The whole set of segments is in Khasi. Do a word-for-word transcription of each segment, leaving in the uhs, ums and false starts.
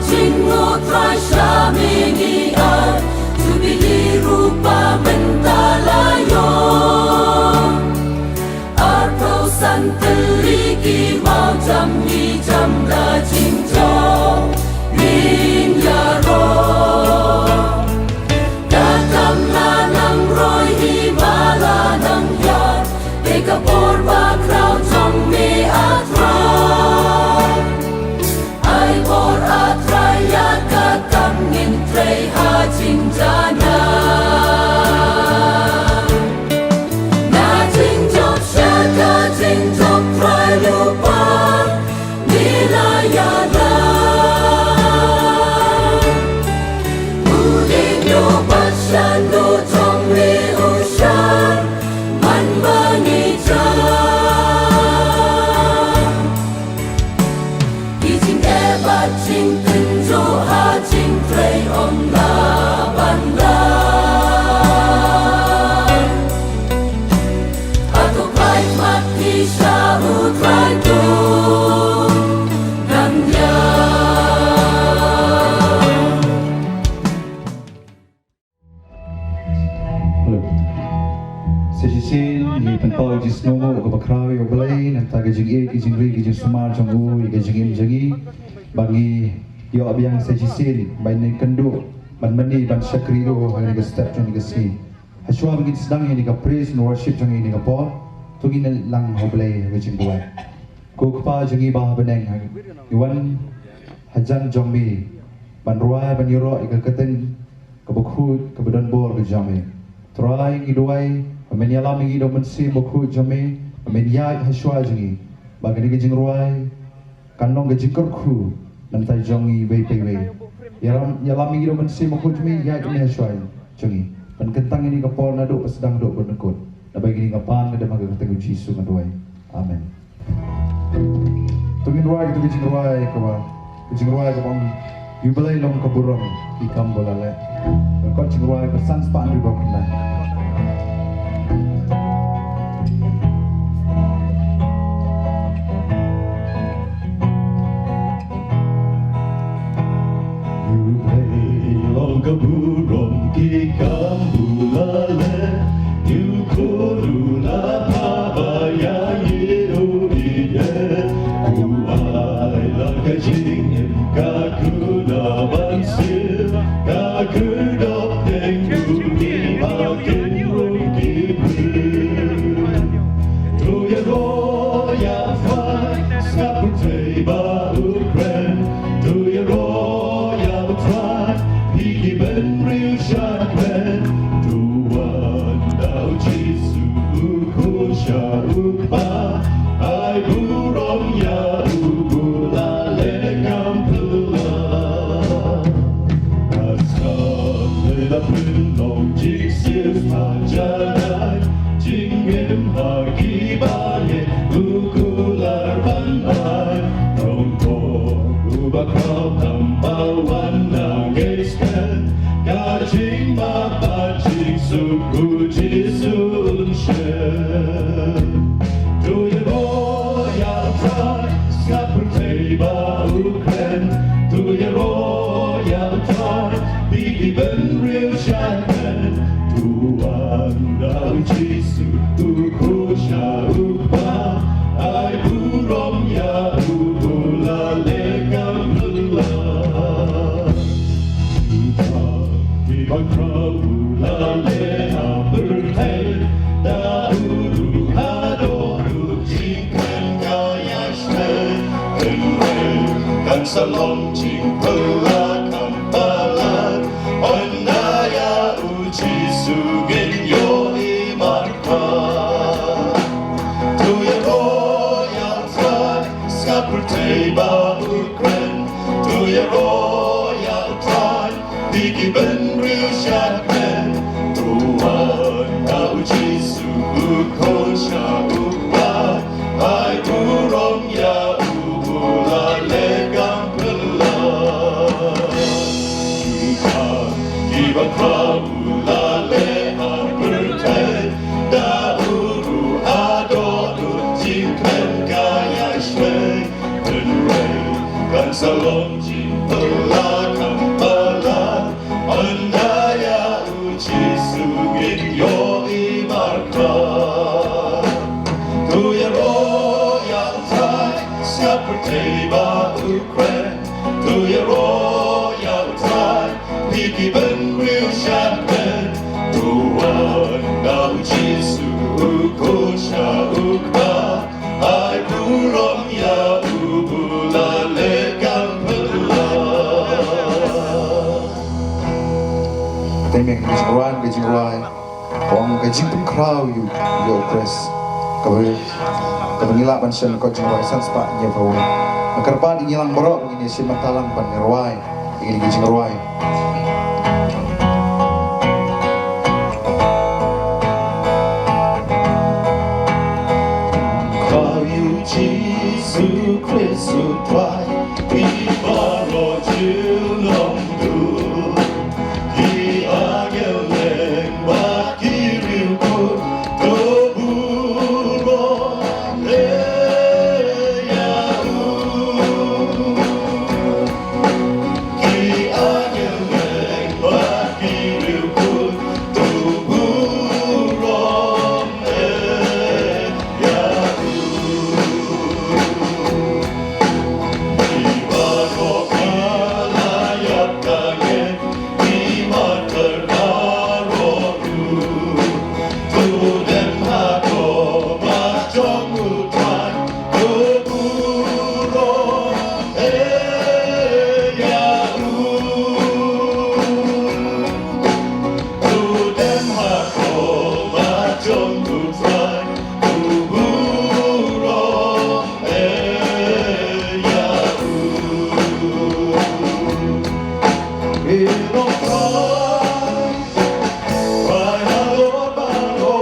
Jingmut Trai sha me ngi ai, Jubili rupa mynta la ïoh. Arphew san tylli ki mawjam ngi jam da jingjop ngin ïaroh. Da kam la nang roi hi ba la nang ïaid, te ka bor bakhraw jong me A Trai. Ai bor A Trai ïa ka kam ngin trei ha jingjanai. Na jingjop sha ka jingjop Trai lypa me la ïalam. U dieng u bat sha u jong me u shah man ba ngi jam. Ki jingeh bad jingtynjuh ha jingtrei ym lah ban lam. Hato phi khmih sha U Trai, to nang ïa. Hello. Sa shisien ngi pynpaw ïa ka jingsngewnguh kaba khraw ïa U Blei na ka bynta ka jingïeit, ka jingri, ka jingsumar jong u ïa ka jingim jong ngi. Ba ngi ïoh biang sa shisien ban ïakynduh, ban mane, ban shakri ïa u ha kane ka step jong kane ka sngi. Hashwa ba ngin sdang ïa kane ka praise and worship jong ngi ha kane ka por, to ngin ïalang ha U Blei ha ka jingduwai. Ko Kpa jong ngi ba ha bneng, ngi wan hajan jong me ban rwai, ban ïaroh ïa ka ktien kaba khuid, kaba don bor ka jong me. Trai, ngi duwai ba men ïalam ïa ngi da U Mynsiem Bakhuid jong me, ba men ïaid hashwa jong ngi, ba kane ka jingrwai kan long ka jingkyrkhu na ka bynta jong ngi iwei pa iwei. Ïalam, ïalam ïa ngi da U Mynsiem Bakhuid jong me, ïaid ïa ngi hashwa jong ngi. Ban kyntang ïa kane ka por naduh ba sdang haduh ba kut. Naba ïa kane nga pan, nga dem ha ka kyrteng U Jisu nga duwai. Amen. To ngin rwai, to ngin rwai kaba, ka jingrwai kaba ong, U Blei long ka burom ïa ki kam ba u la leh. Ka kot jingrwai ka san spah hynriew phew khyndai. U Blei long ka burom ki kam ba u la leh. U khun u la phah ba ïa ngi u ïeit. U ai la ka jingim, ka khyllipmat ban siew, ka khyrdop teng u ïeit ba kin rung ki briew. To ïaroh ïa U Trai, sngap pyrthei bad u kren. To ïaroh ïa U Trai, phi ki bynriew shakren. To wan da U Jisu u khun sha U Kpa, ai burom ïa u ba u la leh kam phylla. Ka snam dei la pynlong jingsiew ha janai, jingim ha ki bangeit u kular ban ai. Nongpop uba khraw tang ba wan na ngi shen, ka jingmap bad jingsuk U Jisu un shem. To ïaroh ïa U Trai, sngap pyrthei bad u kren. To ïaroh ïa U Trai, phi ki bynriew shakren. To wan da U Jisu u khun sha U Kpa, ai burom ïa u ba u la leh kam phylla. Ki bakhraw u la leh ha pyrthei, da u ruh haduh u jingkren ka ïa shlei. Hynrei kan sa long jingphylla kam palat, ynda ïa U Jisu ngin ïohi markhmat. To ïaroh ïa U Trai, sngap pyrthei bad u kren. To ïaroh ïa U Trai, phi ki bynriew shakren. To wan da U Jisu u khun sha U Kpa, ai burom ïa u ba u la leh kam phylla. Ki bakhraw u la leh ha pyrthei, da u ruh haduh u jingkren ka ïa shlei. Hynrei kan sa long jing Pala kam pala, ynda ïa u Jisu ngin ïohi markha. To ïaroh ïa u Trai, sngap pyrthei bad u kren. To ïaroh ïa u Trai, phi ki bynriew sha khmat. To wan da u Jisu u kut sha u Kpa. Ai burom ïa u ba la leh kam pynlong. Te mynta ka jingrwai, ka jingrwai, ka ong ka jingpynkhraw ïa u, ïa u Khrist. Kaba, kaba ngi lah ban shem ka jingrwai san spah hynñiew phew wei. Nga kyrpad ïa ngi lang baroh ngin ïa shim bynta lang ban ïa rwai. Ïa ngi ki jingrwai. Khraw ïa u Jisu Khrist u Trai, phi baroh junom duh. Ki angel leng bad ki riewkhuid, to burom ïa u. Ki angel leng bad ki riewkhuid, to burom ïa u. Ki baroh ki la ïap ka ngeit, ki martyr baroh ruh, to dem ha khmat jong u Trai, to burom ïa u. To dem ha khmat jong u Trai, to burom ïa u. Ïa u Trai, Trai halor baroh.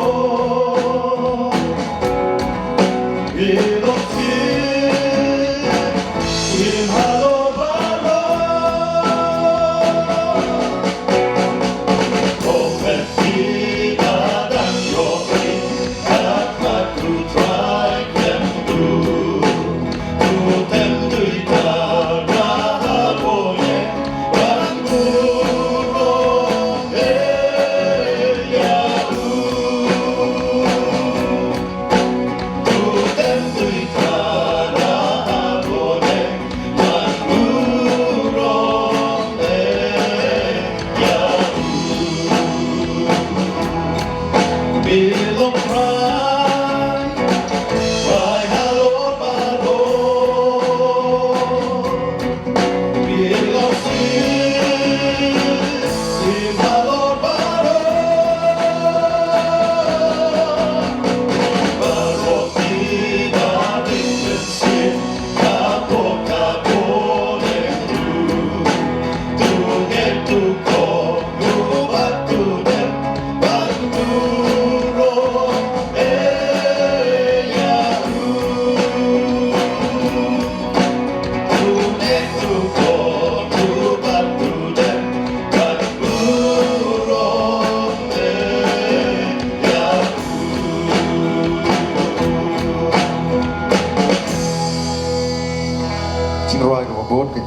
Jingrwai kaba bud, ka,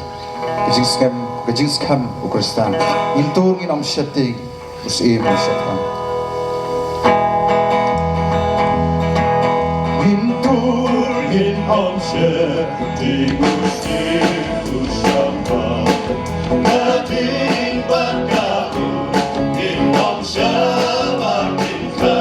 ka jingskhem, ka jingskhem u Khristan. Ngin tur ngin ym sheptieng, u Syiem u sheptieng. Ngin tur ngin ym sheptieng, u Syiem u sheptieng. Ka ding bad ka um ngin ym shah ba kin kha.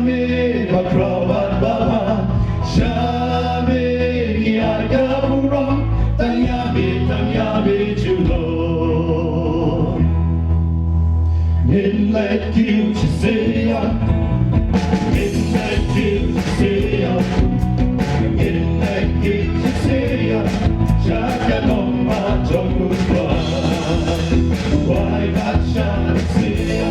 Bakhraw bad babha, sha me ngi ai ka burom, tang ïa me, tang ïa me jong ngi. Ngin leit kiew shisha ïa, ngin leit kiew shisha ïa, ngin leit kiew shisha ïa, sha ka nongbah jong U Trai. Wai bad sha shisha ïa,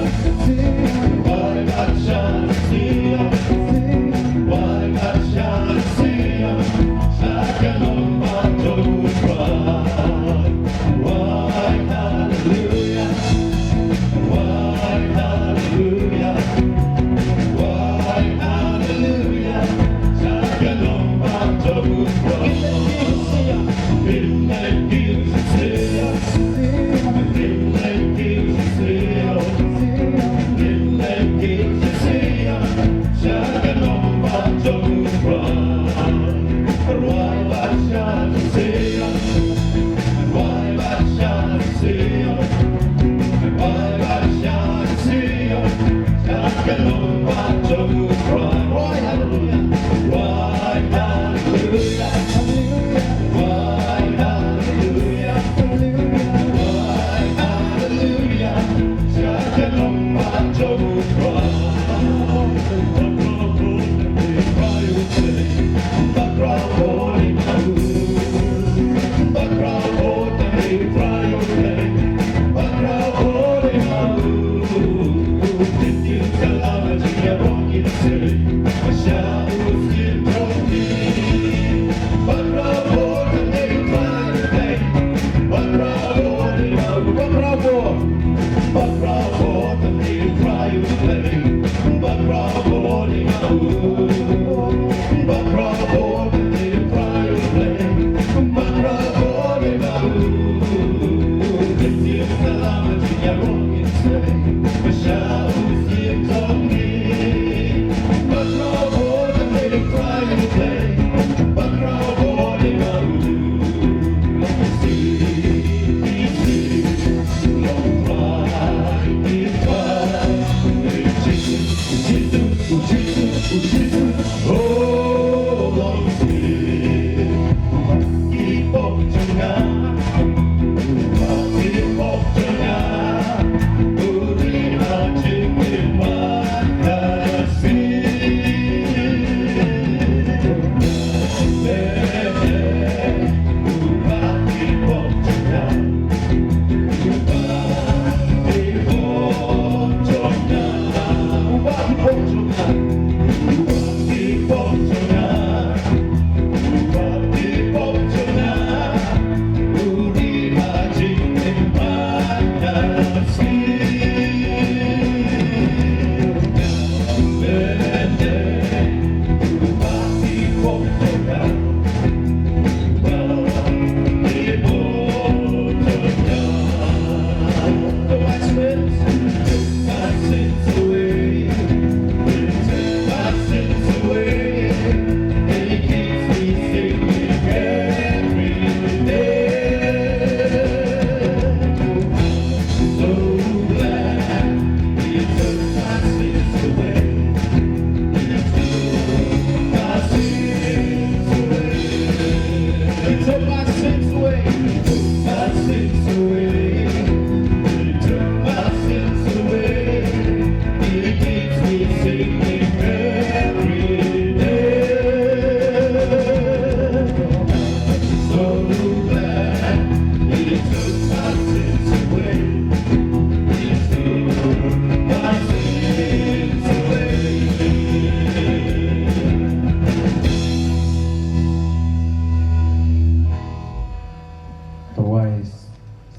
Otherwise,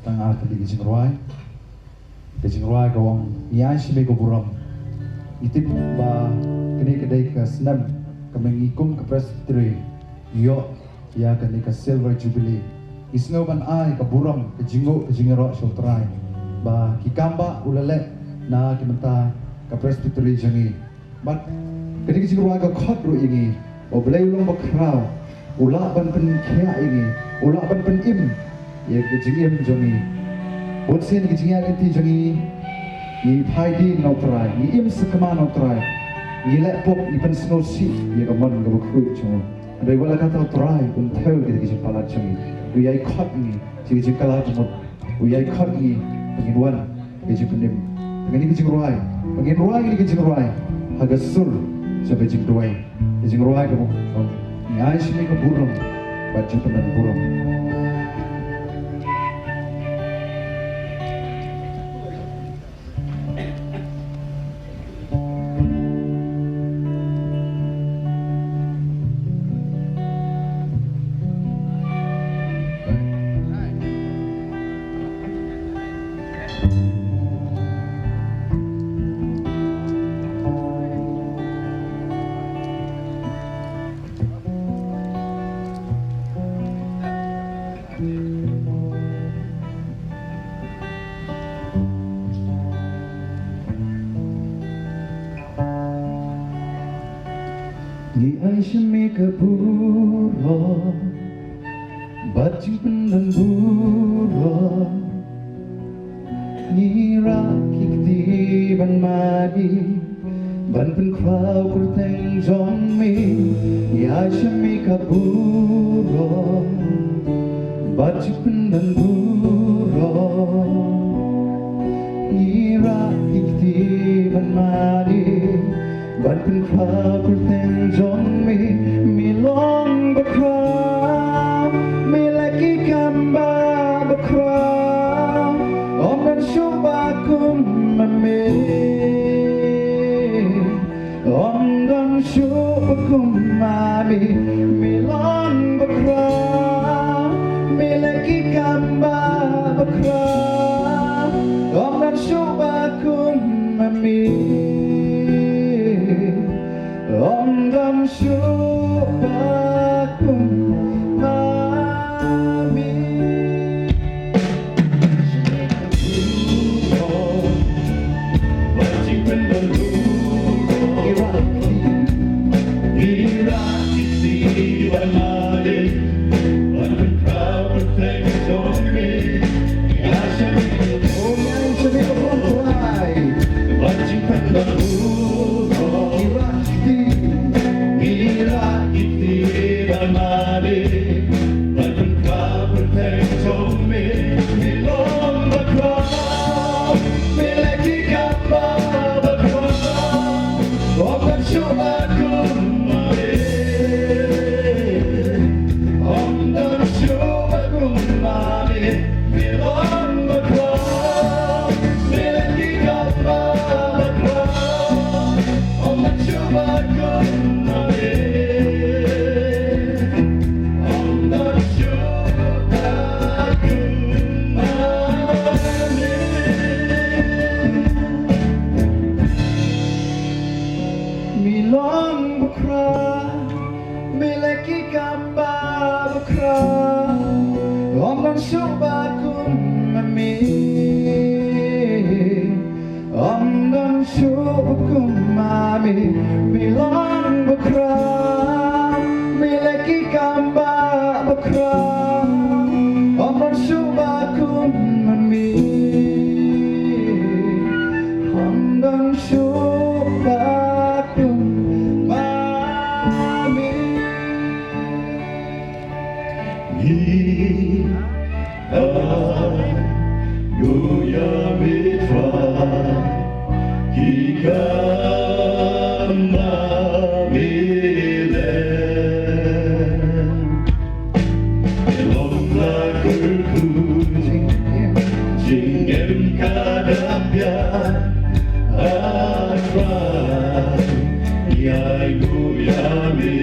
tang ar tylli ki jingrwai. Ka jingrwai ka ong, ngi ai sha me ka burom. Ngi tip ba kane ka dei ka snem kaba ngi kum ka Presbytery ngi ïoh ïa kane ka Silver Jubilee. Ngi sngew ban ai ka burom, ka jingnguh, ka jingïaroh sha U Trai ba ki kam ba u la leh na ki bynta ka Presbytery jong ngi. Bad kane ka jingrwai ka khot ruh ïa ngi ba U Blei u long bakhraw, u lah ban pynkhiah ïa ngi, u lah ban pynim ïa ka jingim jong ngi. Bun sien ka jingïaid lynti jong ngi, ngi phai dien na U Trai, ngi im sakma na U Trai. Ngi leh pop, ngi pynsngewsih ïa ka mon kaba khuid jong u. Hynrei wat la katta, U Trai un thew ïa kita ki jingpalat jong ngi. U ïai khot ïa ngi sha ka jingkylla ka mut. U ïai khot ïa ngi ba ngin wan ha ka jingpynim. Kane ka jingrwai, ba ngin rwai kane ka jingrwai ha ka sur jong ka jingduwai. Ka jingrwai kaba, ba ngi ai sha me ka burom bad jingpynlong burom. Ngi ai sha me ka burom bad jingpynlong burom. Ngi rah ki kti ban mane, ban pynkhraw kyrteng jong me. Ngi ai sha me ka burom bad jingpynlong burom. Ngi rah ki kti ban mane, ban pynkhraw kyrteng jong me. Me long bakhraw, me leh ki kam ba bakhraw. Ym don shuh ba kum ma me. Ym don shuh ba kum ma me. Me long bakhraw, me leh ki kam ba bakhraw. Ym don shuh ba kum ma me. Ym don shuh ba kum ma me. Me long bakhraw, me leh ki kam ba bakhraw. Ym don shuh ba kum ma me. Ym don shuh ba kum ma me. Me long bakhraw, me leh ki kam ba bakhraw. Ym don shuh ba kum ma me. Ym don shuh ba kum ma me. Ngi ai nguh ïa me Trai, ki kam ba me leh. Long la kyrkhu, jingim ka dap ïa, ah, Trai, ïa nguh ïa me.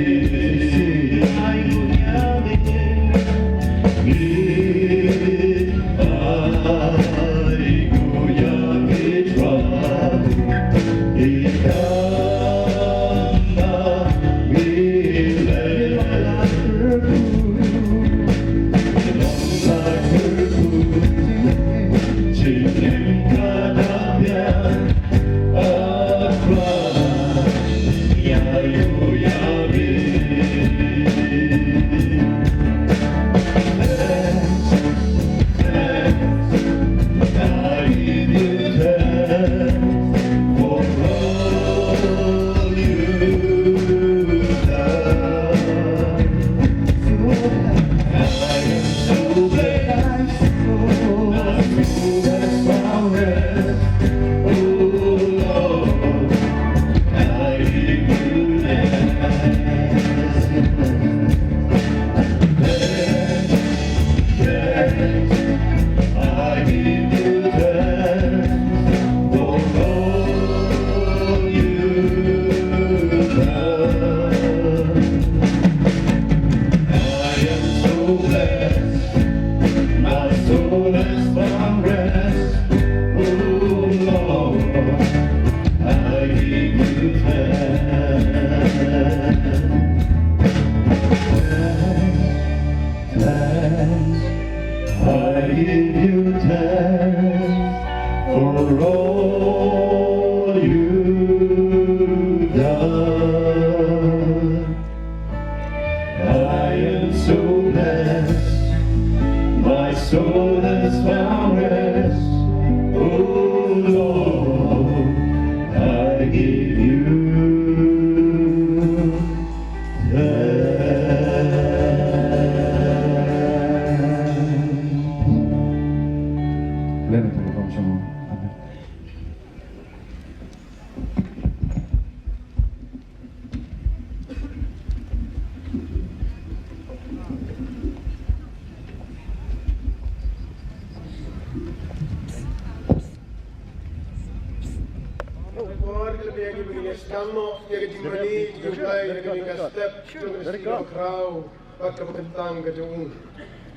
Sdang noh ïa ka jingmane jong U Blei ha kane ka step jong ka sngi kaba khraw bad kaba kyntang ka jong u.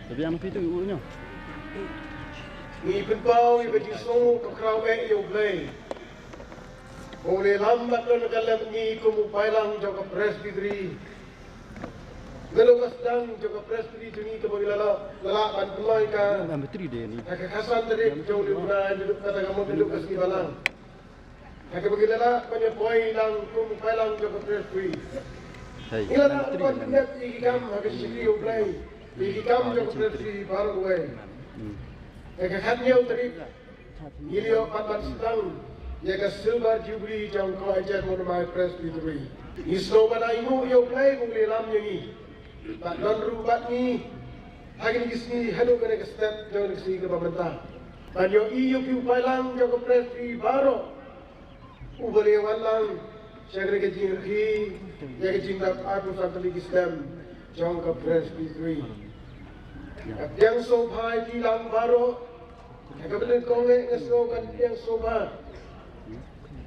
Te biang phi tu u nyo. Ngi pynpaw ïa ka jingsngew kaba khraw eh ïa U Blei. U leh lam bad don ka lem ngi kum u paidlang jong ka Presbytery. Nalor ka sdang jong ka Presbytery jong ngi kaba ngi la lah, la lah ban pynlong ka. Number three de ni. Ha ka khatsan tarik jong u bnai, naduh kata ka mut naduh ka sngi Balang. Ha kaba ngi la lah ban ïa poi lang kum u paidlang jong ka Presbytery. Hey, ngi la lah ban pynïap ïa ki kam ha ka shakri U Blei, ïa ki kam jong ka Presbytery baroh kawei. Hmm. Ha ka khathynñiew tarik ngi la ïoh pat ban sdang ïa ka Silver Jubilee jong ka Wahaijer Mawryngknai Presbytery. Ngi sngew ban ainguh ïa U Blei ba u leh lam ïa ngi. Bad don ruh bad ngi ha kine ki sngi haduh kane ka step jong kane ka sngi kaba mynta. Ban ïohi ïa phi u paidlang jong ka Presbytery baroh uba la wan lang sha kane ka jingrkhie ïa ka jingdap arphew san tylli ki snem jong ka Presbytery. Ka pdiang sngewbha ïa phi lang baroh. Ha kaba nyngkong eh nga sngew kan pdiang sngewbha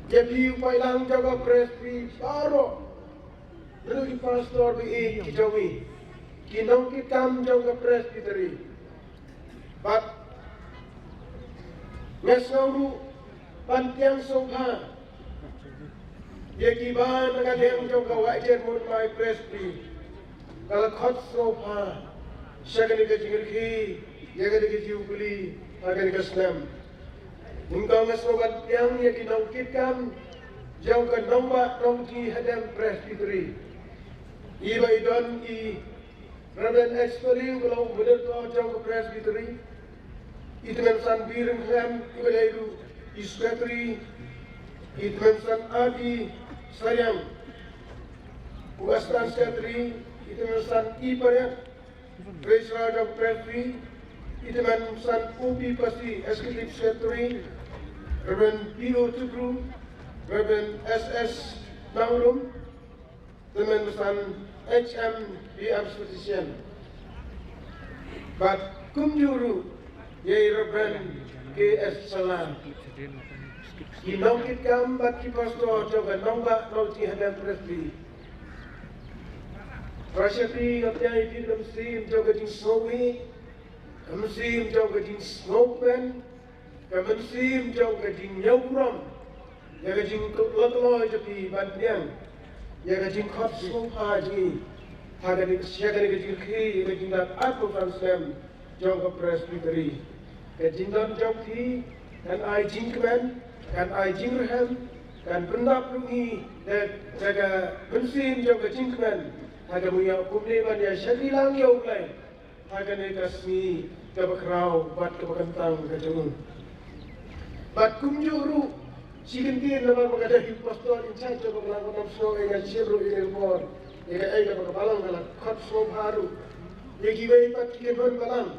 ïa phi u paidlang jong ka Presbytery baroh. Naduh ki pastor ba ïeit ki jong ngi, ki nongkitkam jong ka Presbytery. Bad nga sngew ruh ban pdiang sngewbha ïa kiba na ka liang jong ka Wahaijer Mawryngknai Presbytery ka la khot sngewbha sha kane ka jingrkhie ïa kane ka Jubilee ha kane ka snem. Nyngkong nga sngew ban pdiang ïa ki nongkitkam jong ka Nongbah Nongjinghadem Presbytery. I ba i don i Reverend H. Paliu, ba long u moderator jong ka Presbytery. I Tymmen San Biren Khlem, i ba dei ruh i secretary. I Tymmen San Abi Sariang, u assistant secretary. I Tymmen San I Pariat, treasurer jong ka Presbytery. I Tymmen San U P Pasi, executive secretary. Reverend P O Tukru, Reverend S S Nangrum, Tymmen San H M B M Statistician. Bad kumjuh ruh ïa i Reverend K S Sala. Ki nongkitkam bad ki pastor jong ka Nongbah Nongjinghadem Presbytery. Para shakri, nga pdiang ïa phi ka mynsiem jong ka jingsngewbha, ka mynsiem jong ka jingsngewkmen, ka mynsiem jong ka jingïaburom ïa ka jingkhlaiñ jong phi ban pdiang ïa ka jingkhot sngewbha jong ngi ha kane ka, sha kane ka jingrkhie ïa ka jingdap arphew san snem jong ka Presbytery. Ka jingdon jong phi kan ai jingkmen, kan ai jingrhem, kan pyndap ruh ngi da, da ka mynsiem jong ka jingkmen ha kaba ngi ïoh kumne ban ïa shakri lang ïa U Blei ha kane ka sngi kaba khraw bad kaba kyntang ka jong u. Bad kumjuh ruh shi kyntien, namar ba ka dei u pastor in charge jong ka balang, ka bym sngew ïa nga shim ruh ïa ka por ïa kaei kaba ka balang ka la khot sngewbha ruh ïa kiwei pat ki kynhun balang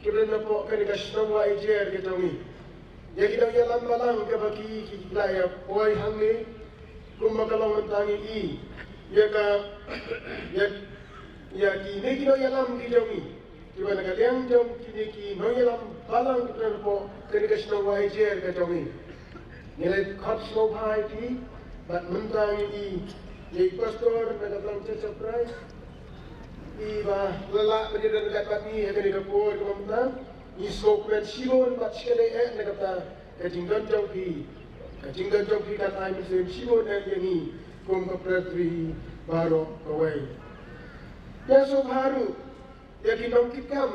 kiba don hapoh kane ka shnong Wahaijer ka jong ngi. Ïa ki nongïalam balang kaba ki, ki la ïa poi hangne kumba ka long mynta, ngi i ïa ka, ïa, ïa kine ki nongïalam ki jong ngi kiba na ka liang jong kine ki nongïalam balang kiba don hapoh kane ka shnong Wahaijer ka jong ngi. Ngi la khot sngewbha ïa ki bad mynta ngi i ïa i pastor na ka Blang Church of Christ iba la lah ban ïadon ryngkat bad ngi ha kane ka por kaba mynta. Ngi sngewkmen shibun bad shikatdei eh na kata ka jingdon jong phi. Ka jingdon jong phi kan ai mynsiem shibun eh ïa ngi kum ka Presbytery baroh kawei. Ïa sngewbha ruh ïa ki nongkitkam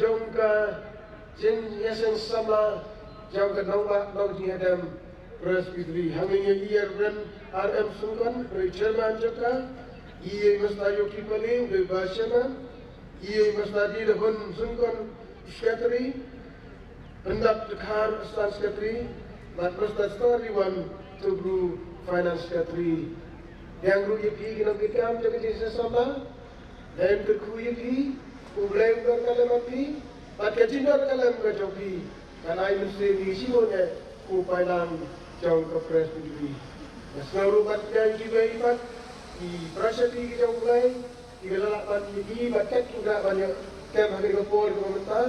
jong ka jingïaseng samla jong ka Nongbah Nongjinghadem Presbytery. Hangne ngi i ïa i Reverend R M Syngkon, u dei chairman jong ka, i ïa i Mister Yoki Paliu, u dei vice chairman, i ïa i Mister D Dahun Syngkon, secretary, Pyndap Dkhar, assistant secretary, bad Mister Starliwan Tubru, finance secretary. Pdiang ruh ïa phi ki nongkitkam jong ka jingïaseng samla. Lem kyrkhu ïa phi, U Blei un don ryngkat lem bad phi, bad ka jingdon ryngkat lem ka jong phi kan ai mynsiem ïa ngi shibun eh kum u paidlang jong ka Presbytery. Nga sngew ruh ban pdiang ïa kiwei pat ki para shakri ki jong U Blei kiba la lah ban ïa ki bad kat ki la ban ïa kem ha kane ka por kaba mynta.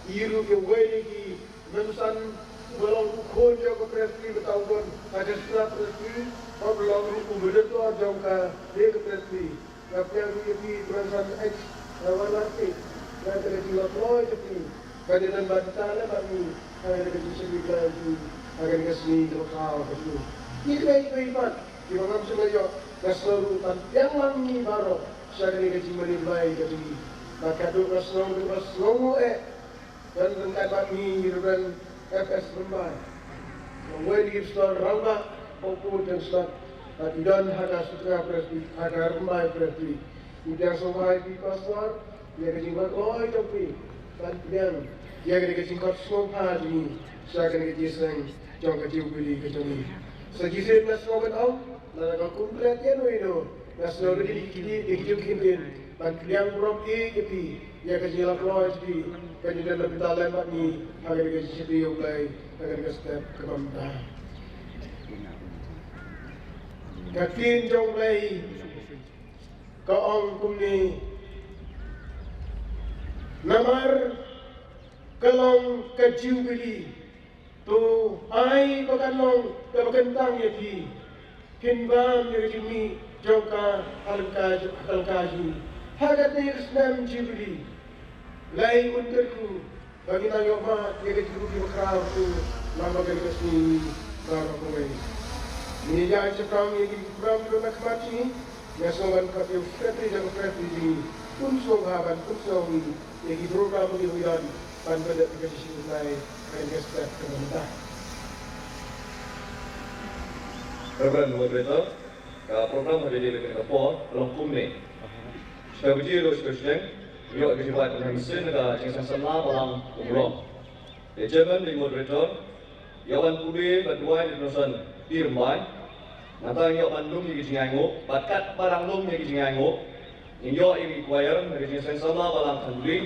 I ruh ïa uwei na ki Tymmen San Ba long u khun jong ka Presbytery, ba tang don ha ka shnat Presbytery, bad ba long ruh u moderator jong ka, ïa ka Presbytery. Nga pdiang ruh ïa phi, Trai San H, eh, Wan Arti, na ka jingïalap kloi jong phi ban ïadon bad kita lem bad ngi ha kane ka jingshakri Blei jong phi ha kane ka sngi kaba khraw kaba suk. Ïa kane kawei pat kiba ngam shym la ïoh, nga sngew ruh ban pdiang lang ngi baroh sha kane ka jingmane Blei ka jong ngi. Bad ka dei ka sngew, ka sngew eh Don ryngkat bad ngi Reverend F S Rymbai, uwei na ki pastor rangbah ba u pud jong shnat, bad i don ha ka Sutnga Presbytery, ha ka Rymbai Presbytery. Ngi pdiang sngewbha ïa phi pastor ïa ka jingwan oi jong phi ban pdiang ïa kane ka jingkhot sngewbha jong ngi sha kane ka jingïaseng jong ka Jubilee ka jong ngi. Sa shisien nga sngew ban ong, lada ka kum klet ïa uno uno, nga sngew ruh ïa ki, ïa ki jong ki ktien ban pdiang burom ïa phi ïa ka jingïalap kloi jong phi ban ïadon bad kita lem bad ngi ha kane ka jingshakri ïa U Blei ha kane ka step kaba mynta. Ka ktien jong U Blei ka ong kumne: Namar ka long ka Jubilee, to ai ba kan long kaba kyntang ïa phi. Phin bam ïa ka jingmih jong ka ha lyngkha, ha ka lyngkha jong ngi ha katei ka snem Jubilee. Blei un kyrkhu ba ngin nang ïohmad ïa ka jingruh kiba khraw to lang bad kane ka sngi baroh kawei. Ngin ïa ïaid shaphrang ïa ki program kiba na khmat jong ngi. Nga sngew ban khot ïa u Secretary jong ka Presbytery jong ngi, un sngewbha ban pynsngew ïa ki program kiba don ban pyndep ïa ka jingshakri Blei ha kane ka step kaba mynta. Reverend Moderator, ka program ha kane ka por ka long kumne: shiphew baje haduh shiphew shiteng, ïoh ka jingrwai pynheh mynsiem na ka Jingïaseng Samla Balang Umrong. Te Chairman bad Moderator, ïoh ban pule bad duwai da u Trai San P Rymbai. Nangta ïoh ban lum ïa ki jingainguh, bad katba dang lum ïa ki jingainguh, ngin ïoh ïa ki choir na ka Jingïaseng Samla Balang Thanbuli,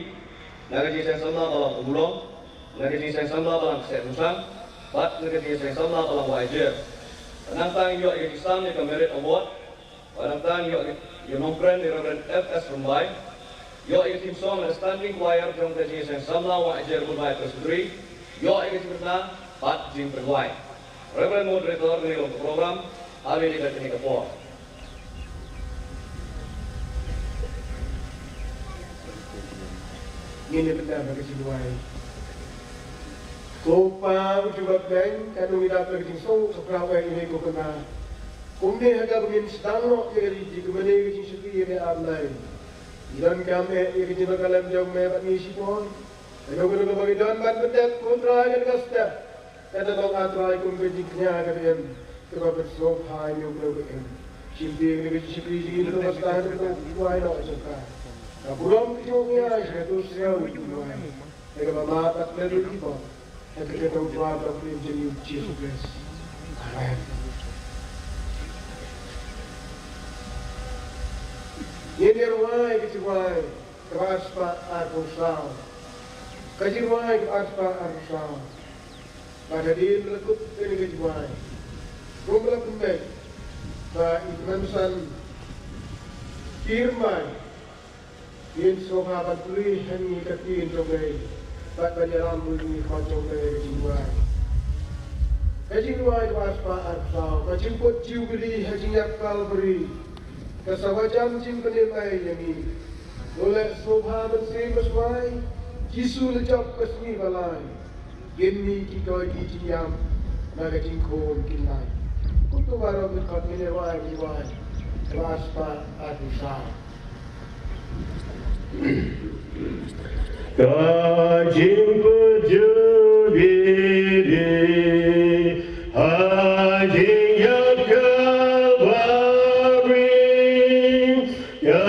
na ka Jingïaseng Samla Balang Umrong, na ka Jingïaseng Samla Balang Ksehrynshang, bad na ka Jingïaseng Samla Balang Wahiajer. Nangta ïoh ïa ki sam ïa ka Merit Award, bad nangta ïoh ïa u nongkren, i Reverend F S Rymbai. Ïoh ïa ka theme song na ka Standing Choir jong ka Jingïaseng Samla Wahiajer Rymbai Presbytery. Ïoh ïa ka jingpynbna bad jingpynduwai. Reverend Moderator, kane ka long ka program ha kane ka por. Ngin ïa pynduh ha ka jingduwai. Ko Pa uba ha bneng, katno ngi dap da ka jingsuk, ka pra wei ine ko Kynrad. Kumne ha kaba ngin sdang noh ïa ka jingkmen, ïa ka jingshakri ïa me, A Blei, ngi donkam eh ïa ka jingdonkam jong me bad ngi shipor. Kano kano kaba ngi don ban pyndep, ko Trai, ha kane ka step, ka dei long, A Trai, kum ka jingkñia kaba im, kaba pynsngewbha ïa me, U Blei uba im. Shim phi ïa kane ka jingshakri jong ngi, kaba sdang ha ka duwai noh jong ka. Ka burom ka jong U Trai, ka jingïaroh sha U Trai. Ïa kaba map bad klet ruh ki bor. Ha ka kyrteng U Trai uba pynlong jong ngi U Jisu Khrist. Amen. Ngin ïa rwai ka jingrwai kaba arspah arphew saw. Ka jingrwai kaba arspah arphew saw. Bad hadien ba la kut kane ka jingrwai, kumba la pynbeit, ba i Tymmen Basan P Rymbai, ngin sngewbha ban pule ha ngi ka ktien jong U Blei bad ban ïalam bad ngi ka khot jong U Blei ha ka jingrwai. Ka jingrwai kaba arspah arphew saw, ka jingput Jubilee ha jingïap Kalbari, ka sa wan jan jingpynim ei ïa ngi. To leh sngewbha mynsiem basmai, Jisu la jop ka sngi ba lai. Kine ki dei ki jingïap na ka jingkhum kin lai. Kumto baroh ngin khot, ngin ïa rwai, ngin ïa rwai. Kaba arspah arphew saw. Ka jingput Jubilee ha jingïap Kalbari, ka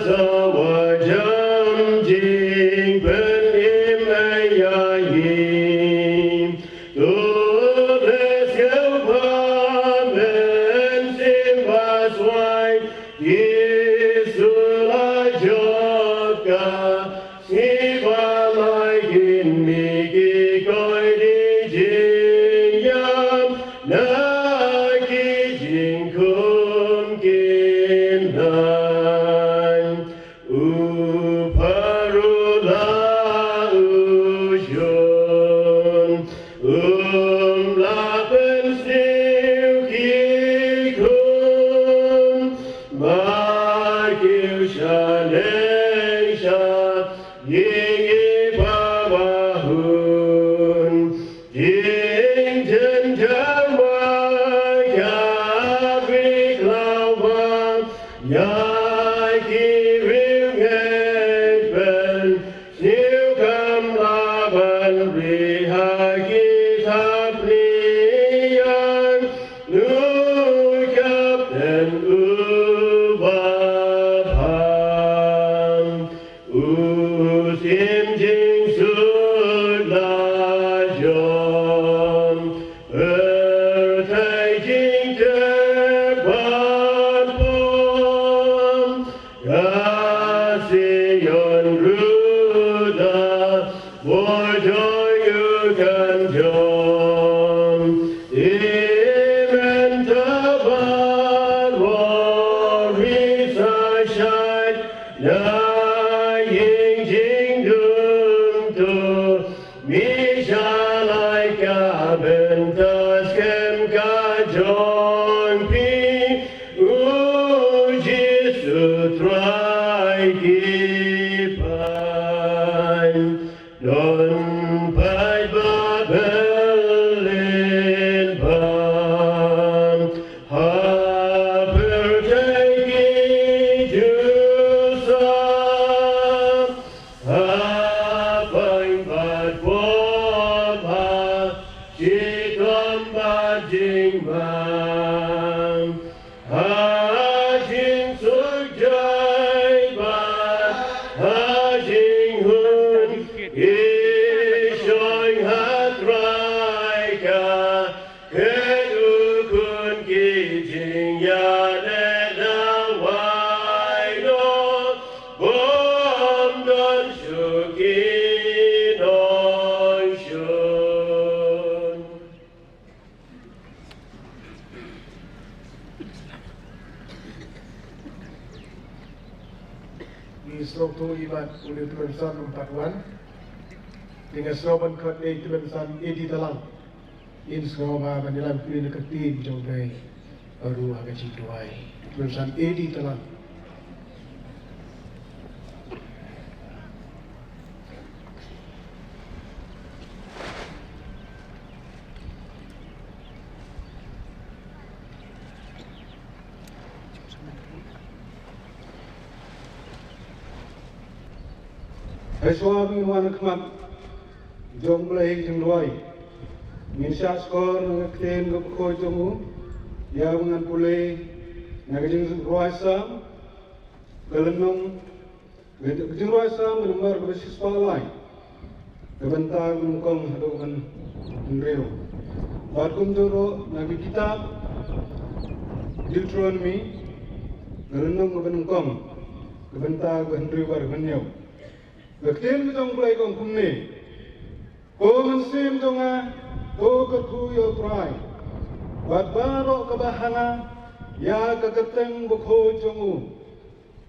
sa wan jan jingpynim ei ïa ngi. To leh sngewbha mynsiem basmai, Jisu la jop ka sngi ba lai, kine ki dei ki jingïap na ki jingkhum kin lai. U pharula u shun, u Ïa ki riewngeit ban sniew kam lah ban ri ha ki thapniang ïa u Captain uba bha. U sim jingsuk la jong, pyrthei jingtep bad bom. Ka Zion ruh da bor jong u kan jong. Iman ta bad bor ri sa shait. Na ïing jingdum to, mi sha lai ka bynta skhem ka jong phi, u Jisu Trai ki pan. Don paidbah Berlin bam ha pyrthei ki jusa, ha paidbah bam ha shitom bad jingmang. Ha jingsuk jai bad ha jinghun, i shong ha Trai ka khet u khun ki jingïaleh dawai noh, bym don shuh ki nongshun. Ngi sngewthuh ïa u Tymmen San um pat wan. Te nga sngew ban khot ïa u Tymmen San Eddie Talang. Ngin sngewbha ban ïalam kyrpad ïa ka ktien jong U Blei. Ruh ha ka jingduwai. Tymmen San Eddie Talang. Hashwa ba ngin wan ha khmat jong U Blei ha ka jingduwai, ngin shah shkor na ka ktien kaba khuid jong u. Ïa ba ngan pule na ka jingrwai Salm, ka lynnong, ka jingrwai Salm ka nombar kaba shispah lai, ka bynta kaba nyngkong haduh kaba hynriew. Bad kumjuh ruh na ka kitab Deuteronomy, ka lynnong kaba nyngkong, ka bynta kaba hynriew bad kaba hynñiew. Ka ktien ka jong U Blei ka ong kumne: Ko mynsiem jong nga, to kyrkhu ïa U Trai, bad baroh kaba ha nga, ïa ka kyrteng bakhuid jong u.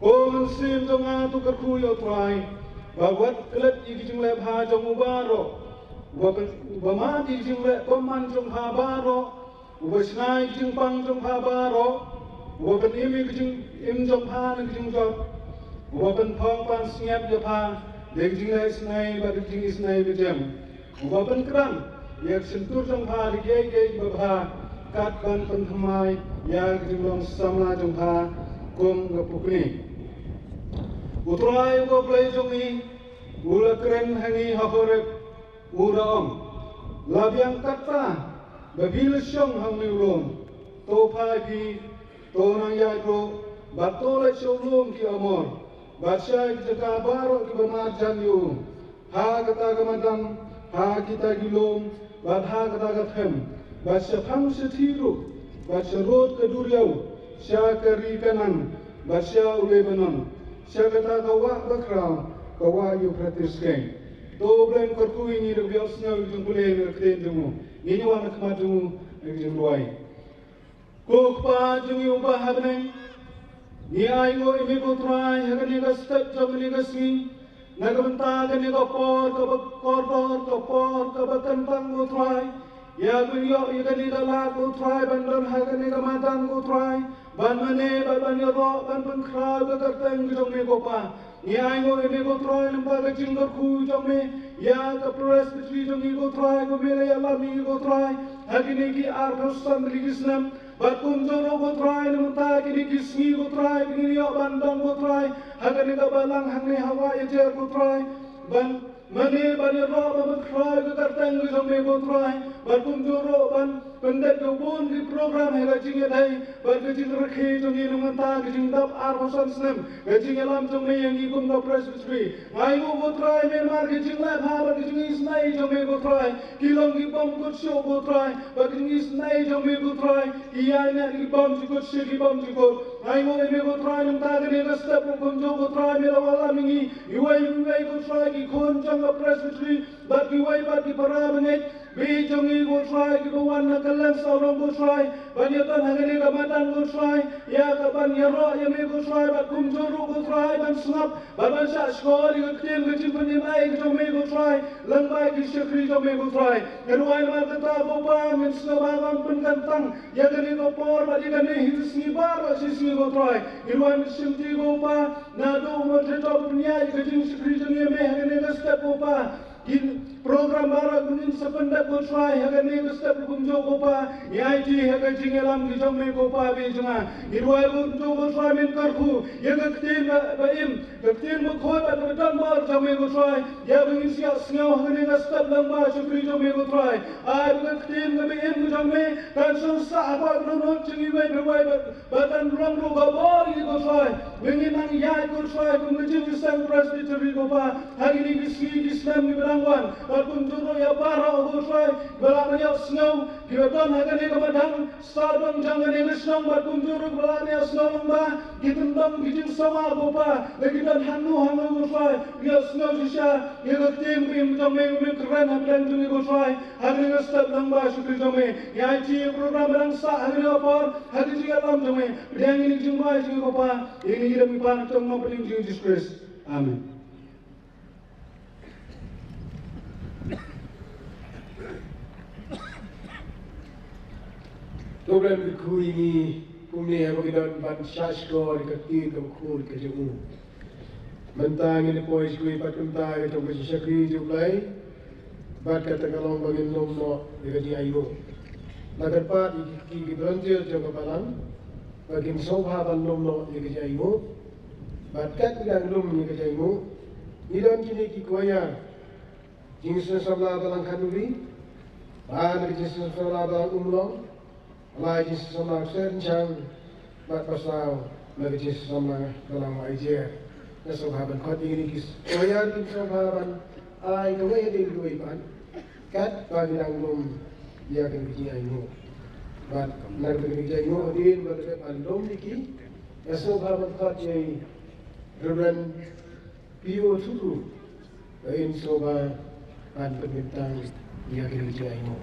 Ko mynsiem jong nga, to kyrkhu ïa U Trai, bad wat klet ïa ki jingleh bha jong u baroh, uba pyn-, uba mad ïa ki jingleh bymman jong pha baroh, uba shna ïa ki jingpang jong pha baroh, uba pynim ïa ki jingim jong pha na ki jingjop, uba pynphong pansngiat ïa pha da ki jingleh isynei bad da ki jingisynei mynsiem, uba pynkhrang ïa ka shyntur jong pha da kiei kiei kiba bha, kat ban pynthymmai ïa ka jinglong samla jong pha kum ka pukni. U Trai uba U Blei jong ngi, u la kren ha ngi ha Horeb, u da ong: La biang katta ba phi la shong ha une u lum. To phai phi, to nang ïaid ruh, bad to leit sha u lum ki Amor, bad sha ki jaka baroh kiba marjan ïa u, ha kata ka madan, ha kita ki lum, bad ha kata ka them, bad shaphang shathie ruh, bad sharud ka duriaw, sha ka ri Kanaan, bad sha u Lebanon, sha kata ka wah bakhraw, ka wah Euphrates keiñ. To U Blei un kyrkhu ïa ngi da ka ïohsngew ïa ka jingpule na ka ktien jong u. Ngin ïa wan ha khmat jong u ha ka jingduwai. Ko Kpa jong ngi uba ha bneng, ngi ainguh ïa me ko Trai ha kane ka step jong kane ka sngi, na ka bynta kane ka por kaba kordor, ka por kaba kyntang ko Trai. Ïa ban ïoh ïa kane ka lad ko Trai ban don ha kane ka madan ko Trai, ban mane bad ban ïaroh ban pynkhraw ïa ka kyrteng ka jong me ko Pa. Ngi ainguh ïa me ko Trai lyngba ka jingkyrkhu jong me ïa ka Presbytery jong ngi ko Trai, ko me la ïalam ïa ngi ko Trai ha kine ki arphew san tylli ki snem. Bad kumjuh ruh ko Trai, na mynta kine ki sngi ko Trai, ba ngin ïoh ban don ko Trai ha kane ka balang hangne ha Wahïajer ko Trai, ban mane ban ïaroh ban pynkhreh ïa ka kyrteng ka jong me ko Trai. Bad kumjuh ruh ban pyndep ïa bun ki program ha ka jingïadei bad ka jingrakhe jong ngi na mynta ka jingdap arphew san snem ka jingïalam jong me ïa ngi kum ka Presbytery. Nga ainguh ko Trai, namar ka jingleh bha bad ka jingisynei jong me ko Trai, ki long ki bymkut shuh ko Trai, bad ka jingisynei jong me ko Trai, ki ïaineh na ki bymjukut sha ki bymjukut. Nga ainguh ïa me ko Trai, na mynta kane ka step ruh kumjuh ko Trai, me la wallam ïa ngi iwei pa iwei ko Trai, ki khun jong ka Presbytery bad kiwei pat ki para bangeit, baieit jong ngi ko Trai, kiba wan na kylleng sawdong ko Trai, ban ïadon ha kane ka madan ko Trai, ïa kaban ïaroh ïa me ko Trai, bad kumjuh ruh ko Trai, ban sngap bad ban shahshkor ïa ka ktien ka jingpynim ei ka jong me ko Trai, lyngba ki shakri jong me ko Trai. Nga duwai namar kata ko Pa, ngin sngewbha ban pynkyntang ïa kane ka por bad ïa kane hi ka sngi baroh shi sngi ko Trai. Nga duwai ban shimti ko Pa, naduh u Moderator ba pynïaid ïa ka jingshakri jong ngi ïa me ha kane ka step ko Pa. Ki program baroh ba ngin sa pyndep ko Trai ha kane ka step kumjuh ko Pa, ngi aiti ha ka jingïalam ka jong me ko Pa baieit jong nga. Ngi duwai kumjuh ko Trai men kyrkhu ïa ka ktien ba, ba im, ka ktien bakhuid bad kaba donbor jong me ko Trai, ïa ba ngin sa ïohsngew ha kane ka step lyngba shakri jong me ko Trai. Ai ba ka ktien kaba im ka jong me kan shong sah hapoh ka dohnud jong ngi iwei pa iwei bad ba kan long ruh ka bor ïa ngi ko Trai, ba ngin nang ïaid ko Trai kum ka jingïaseng Presbytery ko Pa ha kine ki sngi ki snem kiba dang wan. Bad kumjuh ruh ïa baroh ko Trai ba la ïohsngew, kiba don ha kane ka madan sawdong jong kane ka shnong, bad kumjuh ruh ba la ïohsngew lyngba ki kyndong ki jingsamla ko Pa, la ki don hangno hangno ko Trai, ïohsngew shisha ïa ka ktien ka im jong me, me kren hapdeng jong ngi ko Trai. Ha kane ka step lyngba shakri jong me, ngi aiti ïa ka program ba dang sah ha kane ka por ha ka jingïalam jong me. Pdiang ïa kane ka jingrwai jong ngi ko Pa, ïa kane ngi dang pan ha ka kyrteng u Nongpynim jong ngi Jisu Khrist. Amen. To Blei un kyrkhu ïa ngi kumne haba ngi don ban shahshkor ïa ka ktien kaba khuid ka jong u. Mynta ngin ïa poi sha kawei pat kumta ïa ka jong ka jingshakri jong U Blei. Bad kata ka long ba ngin lum noh ïa ka jingainguh. La kyrpad ïa ki, ki, ki volunteer jong ka balang ba kin sngewbha ban lum noh ïa ka jingainguh. Bad katba ki dang lum ïa ka jingainguh, ngi don kine ki choir, Jingïaseng Samla Balang Khanduri, ba na ka Jingïaseng Samla Balang Umlong, ba na ka Jingïaseng Samla Kshaid Rynshang, bad ba saw na ka Jingïaseng Samla Balang Wahïajer. Nga sngewbha ban khot ïa kine ki choir, kin sngewbha ban ai kawei hadien kawei pat katba ki dang lum ïa kane ka jingainguh. Bad na kane ka jingainguh hadien ba la dep ban lum ïa ki, nga sngewbha ban khot ïa i Reverend Pio Thuku, ba in sngewbha ban pynbynta ïa kane ka jingainguh.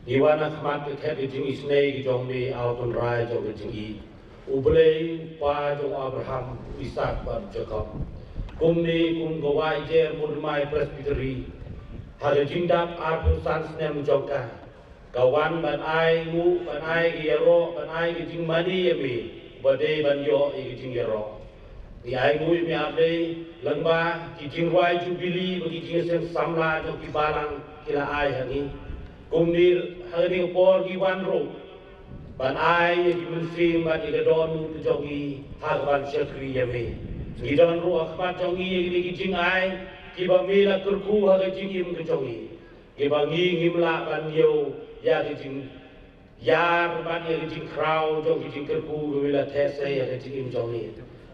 Ngi wan ha khmat ka khet ka jingisynei ka jong me, A Trai jong ka jingïeit, U Blei, U Kpa jong u Abraham, u Isaak bad u Jakob. Kumne kum ka Wah Jer Murdmai Presbytery, ha ka jingdap arphew san snem jong ka, ka wan ban ai nguh, ban ai ka ïaroh, ban ai ka jingmane ïa me, ba dei ban ïoh ïa ka jingïaroh. Ngi ai nguh ïa me A Blei, lyngba ki jingrwai jubili bad ki jingïaseng samla jong ki balang ki la ai ha ngi. Kumne ha kane ka por ngi wan ruh ban ai ïa ki mynsiem bad ïa ka dohnud ka jong ngi ha ka ban shakri ïa me. Ngi don ruh ha khmat jong ngi ïa kine ki jingai kiba me la kyrkhu ha ka jingim ka jong ngi, kiba ngi ngim lah ban ïoh ïa ka jing ïar bad ïa ka jingkhraw jong ka jingkyrkhu ka me la theh sei ïa ka jingim jong me.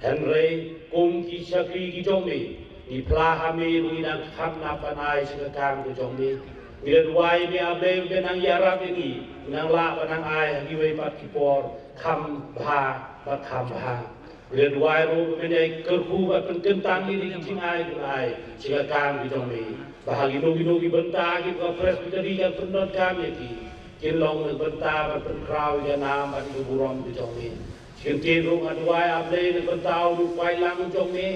Hynrei kum ki shakri ki jong me, ngi phla ha me ruh ngi dang khamtam ban ai sha ka kam ka jong me. Ngi la duwai me A Blei ba nang ïarap ïa ngi, nang lah ban nang ai ha kiwei pat ki por kham bha bad kham bha. Ngi la duwai ruh ba men ïa kyrkhu bad pynkyntang ïa ki jingai ki ai sha ka kam ka jong me, ba ha kino kino ki bynta kiba ka Presbytery kan pyndonkam ïa ki, kin long na ka bynta ban pynkhraw ïa ka nam bad ïa ka burom ka jong me. Shi kyntien ruh nga duwai A Blei na ka bynta u paidlang jong me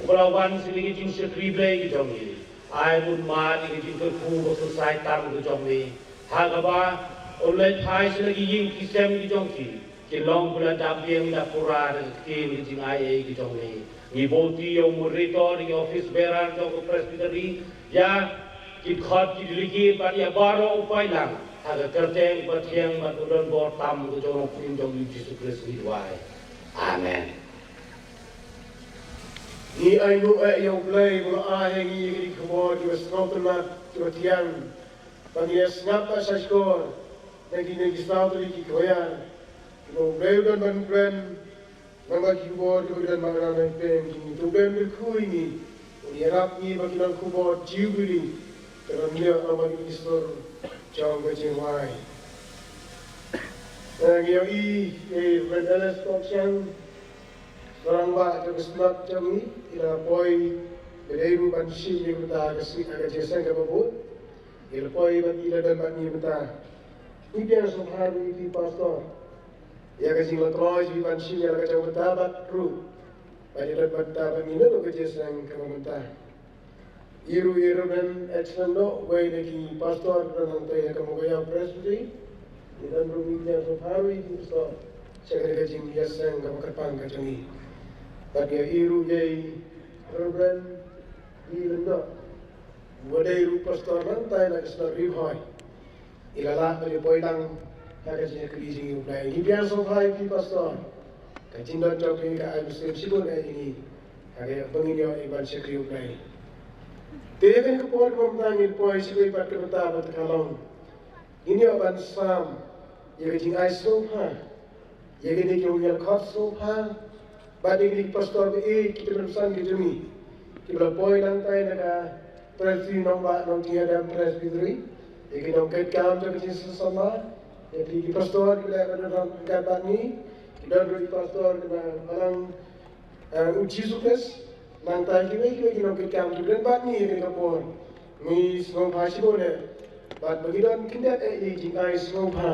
uba la wan sha kane ka jingshakri Blei ka jong me. Ai bun mad ïa ka jingkyrkhu ba kyrsai tam ka jong me, ha kaba un leit phai sha la ki ïing ki sem ki jong ki, kin long ba la dap biang dap pura da ka ktien ka jingai ei ka jong me. Ngi buh ïa u moderator, ïa ki office bearer jong ka Presbytery, ïa ki khot ki delegate bad ïa baroh u paidlang ha ka kyrteng ba thiang bad ba don bor tam ka jong u Nongpynim jong ngi Jisu Khrist ngi duwai. Amen. Ngi ainguh eh ïa U Blei ba u la ai ha ngi ïa kine ki khubor kiba sngewtynnat kiba thiang, ba ngi ïa sngap bad shahshkor na kine ki saw tylli ki khubor kiba U Blei u don ban kren. Nangta ki khubor kiba don marwei na pdeng jong ngi, to U Blei un kyrkhu ïa ngi, un ïarap ïa ngi ba ki long khubor jubili, ka don ïa ka ba ki sur jong ka jingrwai. Eh, ngi ïohi ïa i Reverend Alice Kokshiang, Rangbah jong ka Synod jong ngi, i la poi, ba dei ruh ban shim ïa ka bynta ka seng, ka jingïaseng kaba bud. I la poi bad i la don bad ngi mynta. Ngi pdiang sngewbha ruh ïa phi pastor ïa ka jingla kloi jong phi ban shim ïa la ka jong ka bynta bad ruh ba i la don bad bynta bad ngi na ka jingïaseng kaba mynta. I ruh i Reverend Edson Doh, uwei na ki pastor ba don hangtei ha ka Mowkaiaw Presbytery. I don ruh, ngi pdiang sngewbha ruh ïa phi pastor sha kane ka jingïaseng kaba kyrpang ka jong ngi. Bad ïa i ruh ïa i Reverend Lee Lyngdoh, uba dei ruh pastor nangta na ka Synod Ri Bhoi. I la lah ban ïa poi lang ha ka jingïakynduh jong ngi, U Blei. Ngi pdiang sngewbha ïa phi pastor. Ka jingdon jong phi ka ai mynsiem shibun ïa ngi. Ka ïoh ba ngin ïoh ïa ban shakri U Blei. Te ïa kane ka por kumta ngin poi sha kawei pat ka bynta ba ka long, ngin ïoh ban sam ïa ka jingai sngewbha ïa kine ki nongïalehkai sngewbha bad ïa kine ki pastor ba ïeit, ki tymmen basan ki jong ngi kiba la poi nangtai na ka Presbytery Nongbah Nongthiah Dam Presbytery, ïa ki nongkitkam jong ka jingïaseng samla, ïa ki pastor kiba la ïa ban don ryngkat bad ngi, ki don ruh ki pastor kiba la balang eh, U Jisu Khrist, nangta kiwei kiwei ki nongkitkam kiba don bad ngi ha kane ka por. Ngi sngewbha shibun eh, bad ba ngi don khyndiat eh ïa ka jingai sngewbha,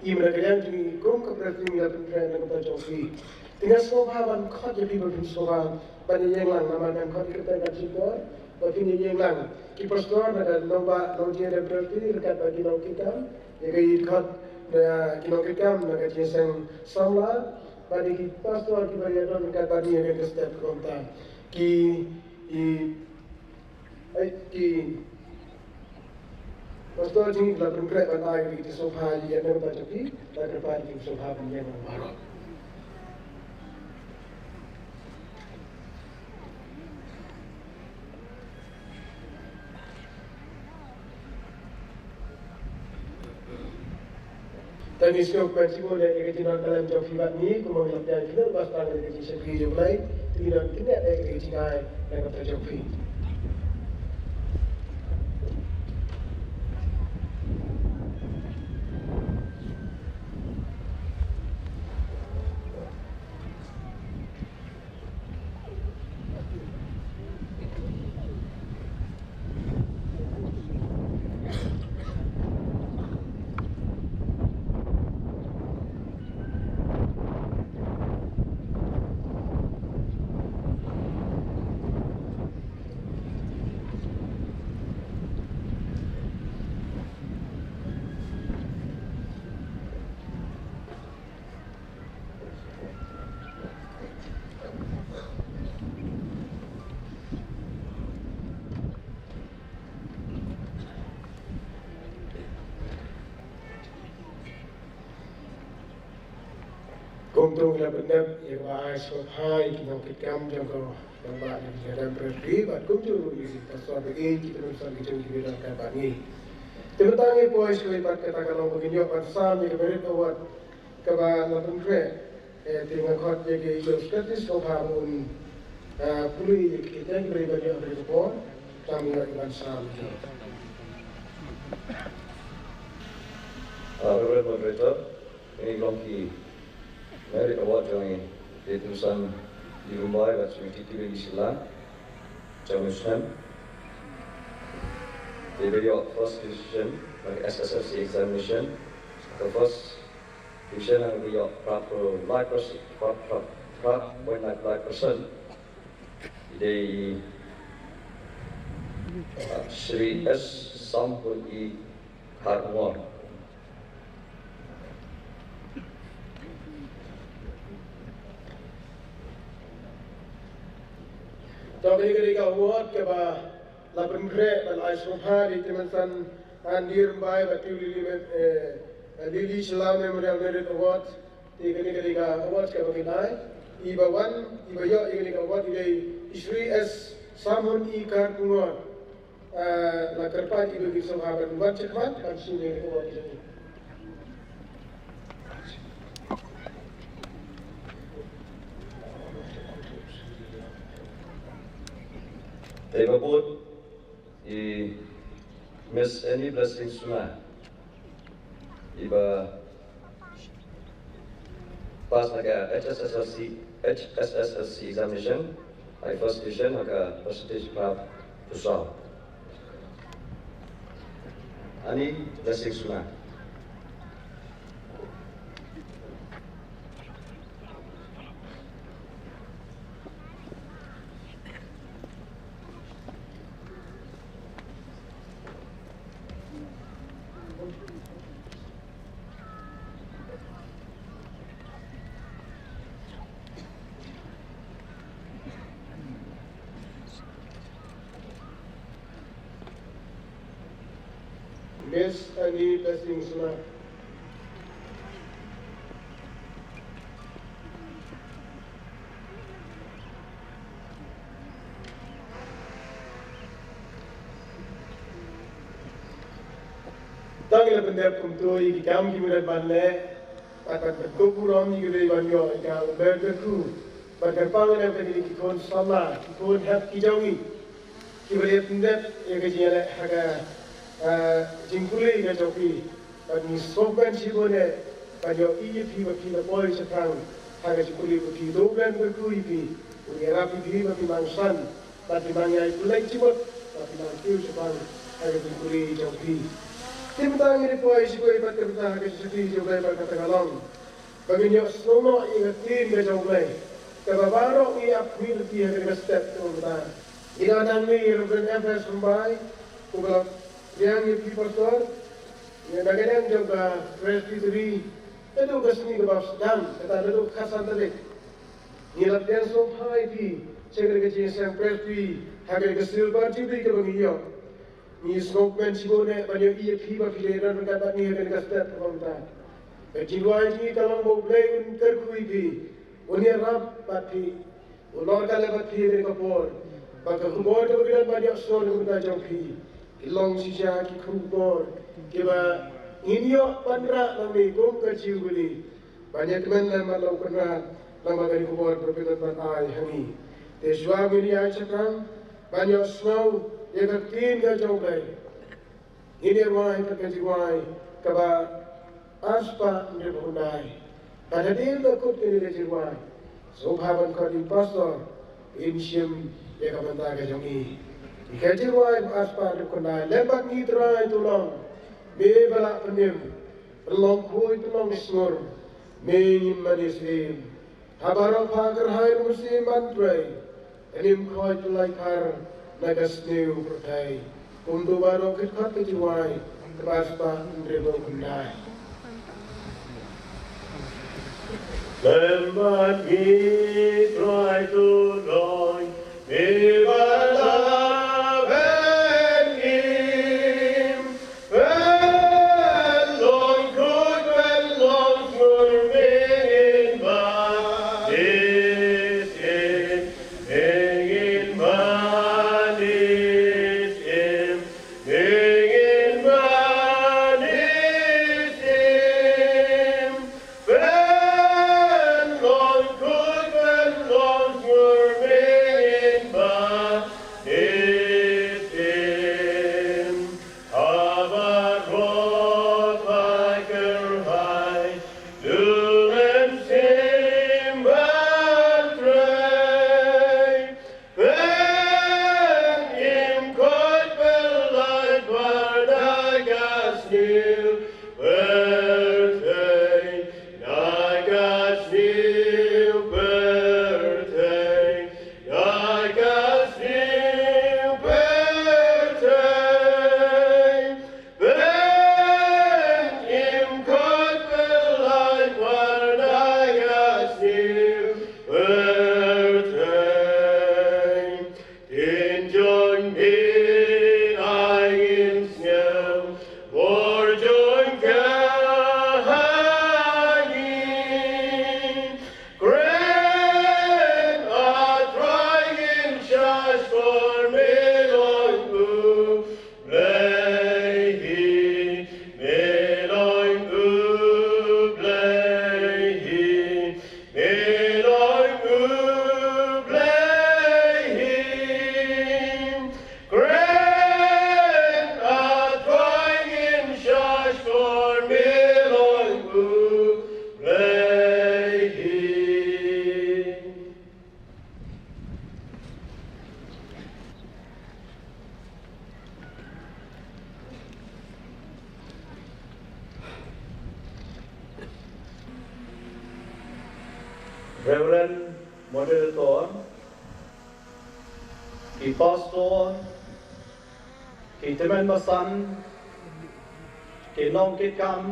ïa ka liang jong ngi kum ka Presbytery ngi la pynkhreh na ka bynta jong phi. Te nga sngewbha ban khot ïa phi ba phin sngewbha ban ïeng lang, namar ban khot ïa ka bynta ka jingkor, ba phin ïeng lang. Ki pastor na ka Nongbah Nongthiah Dam Presbytery ryngkat bad ki nongkitkam, ïa ka ïa khot na ki nongkitkam na ka jingïaseng samla, bad ïa ki pastor kiba ïa don ryngkat bad ngi ha kane ka step kumta. Ki, ki, ai, ki pastor jong ngi la pynkhreh ban ai ïa ki sngewbha ïa na ka bynta jong phi, la kyrpad ïa ki sngewbha ban ïeng lang baroh. Te ngi sngewbha shibun ïa ka jingdon khlem jong phi bad ngi, kumba ngi la pdiang phi, ba sdang ïa ka jingshakri jong U Blei, te ngi don khyndiat ïa ka jingai na ka bynta jong phi. Kumta ngi la pyndep ïa kaba ai sngewbha ïa ki nongkitkam jong ka Nongbah Nongthiah Dam Presbytery bad kumjuh ruh ïa ki pastor ba ïeit, ki tymmen basan ki jong ngi kiba don ryngkat bad ngi. Te mynta ngi poi sha kawei pat kata ka long ba ngin ïoh ban sam ïa ka Merit Award kaba la pynkhreh, eh, te nga khot ïa ki Secretary sngewbha ba un, eh, pule ïa ki, ïa ki ba ïa ban ïoh ïa ka por, tang ïa ki ban sam ïa ki. Ah, Reverend Moderator, kine ki long ki Merit Award jong ngi, te tymmen basan Ïew Rymbai bad Srimati Lily Shylla, jong u snem. Te ba ïoh first division na ka S S L C examination, ka first Phi shen haba ïoh prap, uh, lai percent, prap, prap, prap point lai percent. Dei, uh, Shri S Samhun E Kharkongor. To kane ka dei ka award kaba la pynkhreh bad la ai sngewbha da i Tymmen San Andy Rymbai bad i Lily Mem-, eh, Lily Shylla Memorial Merit Award. Te kane ka dei ka award kaba ngi ai. I ba wan, i ba ïoh ïa kane ka award i dei i Shri S Samhun E Kharkongor. Eh, la kyrpad i ba ngi sngewbha ban wan shakhmat ban shim ïa kane ka award. Te ba bud i Miss Annie Blessing Suna, i ba pass na ka H S S L C, H S S L C examination, ha i first division ha ka percentage prap phew saw. Annie Blessing Suna. Miss Annie Blessing Suna. Ngi la pyndep kumto ïa ki kam kiba dei ban leh, bad ban pynkup burom ïa ki dei ban ïoh ïa ka umber kyrkhu, bad kyrpang ïa kane ki khun samla, ki khun hep ki jong ngi, kiba la pyndep ïa ka jingïaleh ha ka, ah, jingpule ka jong phi, bad ngi sngewkmen shibun eh ban ïohi ïa phi ba phi la poi shaphrang ha ka jingpule ba phi, to umber kyrkhu ïa phi, un ïarap ïa phi ba phin nang san, ba phin nang ïai pynleit jingmut, ba phin nang kiew shaphang ha ka jingpule jong phi. Te mynta ngi dei poi shibun bad ka bynta ha ka jingshakri jong U Blei bad kata ka long ba ngin ïohsngew noh ïa ka ktien ka jong U Blei, kaba baroh ngi ap ngi lynti ha kane ka step ka bynta. Ngi don hangne ïa Reverend F S Rymbai, uba la pdiang ïa phi pastor, ïa na ka liang jong ka Presbytery, naduh ka sngi kaba sdang, kata naduh khatsan tarik. Ngi la pdiang sngewbha ïa phi sha kane ka jingïaseng Presbytery ha kane ka Silver Jubilee kaba ngi ïoh. Ngi sngewkmen shibun eh ban ïohi ïa phi ba phi la ïadon ryngkat bad ngi ha kane ka step kaba mynta. Ka jingduwai jong ngi ka long ba U Blei un kyrkhu ïa phi, un ïarap bad phi, un long ryngkat lem bad phi ha kane ka por, ba ka khubor kaba ngi don ban ïohsngew na ka bynta jong phi, ki long shisha ki khubor kiba ngin ïoh ban rah nangne kum ka Jubilee. Ban ïa kmen lem bad la u Kynrad lyngba kane ka khubor ba phi la ai ha ngi. Te shuwa ngin ïaid shaphrang ban ïohsngew ïa ka ktien ka jong U Blei, ngin ïa rwai pat ka jingrwai kaba arspah hynriewphew khyndai. Bad hadien ba kut kane ka jingrwai, sngewbha ban khot ïa u pastor un shim ïa ka bynta ka jong ngi. Ïa ka jingrwai ba arspah hynriewphew khyndai. Lem bad ngi Trai, to long me ba la pynim, pynlong khuid pynlong sngur, me ngin mane syiem. Ha baroh pha kyrhai u mynsiem ban trei, yn im khuid pynlait phar na ka sniew pyrthei. Kumto baroh kit khot ka jingrwai kaba arspah hynriewphew khyndai. Lem bad ngi Trai, to long me ba la pynim, pynlong khuid pynlong sngur, me ngin mane syiem, me ngin mane syiem, me ngin mane syiem. Pynlong khuid pynlong sngur, me ngin mane syiem. Ha baroh pha kyrhai, u mynsiem ban trei, pyn-im khuid pynlait phar na ka sniew pyrthei, na ka sniew pyrthei, na ka sniew pyrthei. Pyn-im khuid pynlait phar na ka sniew pyrthei. Ktien jong me ai ngin sngew, bor jong ka ha ngi. Kren, A Trai, ngin shah shkor, me long U Blei hi, me long U Blei hi, me long U Blei hi. Kren, A Trai, ngin shah shkor, me long U Blei hi. Reverend Moderator, ki pastor, ki tymmen basan, ki nongkitkam,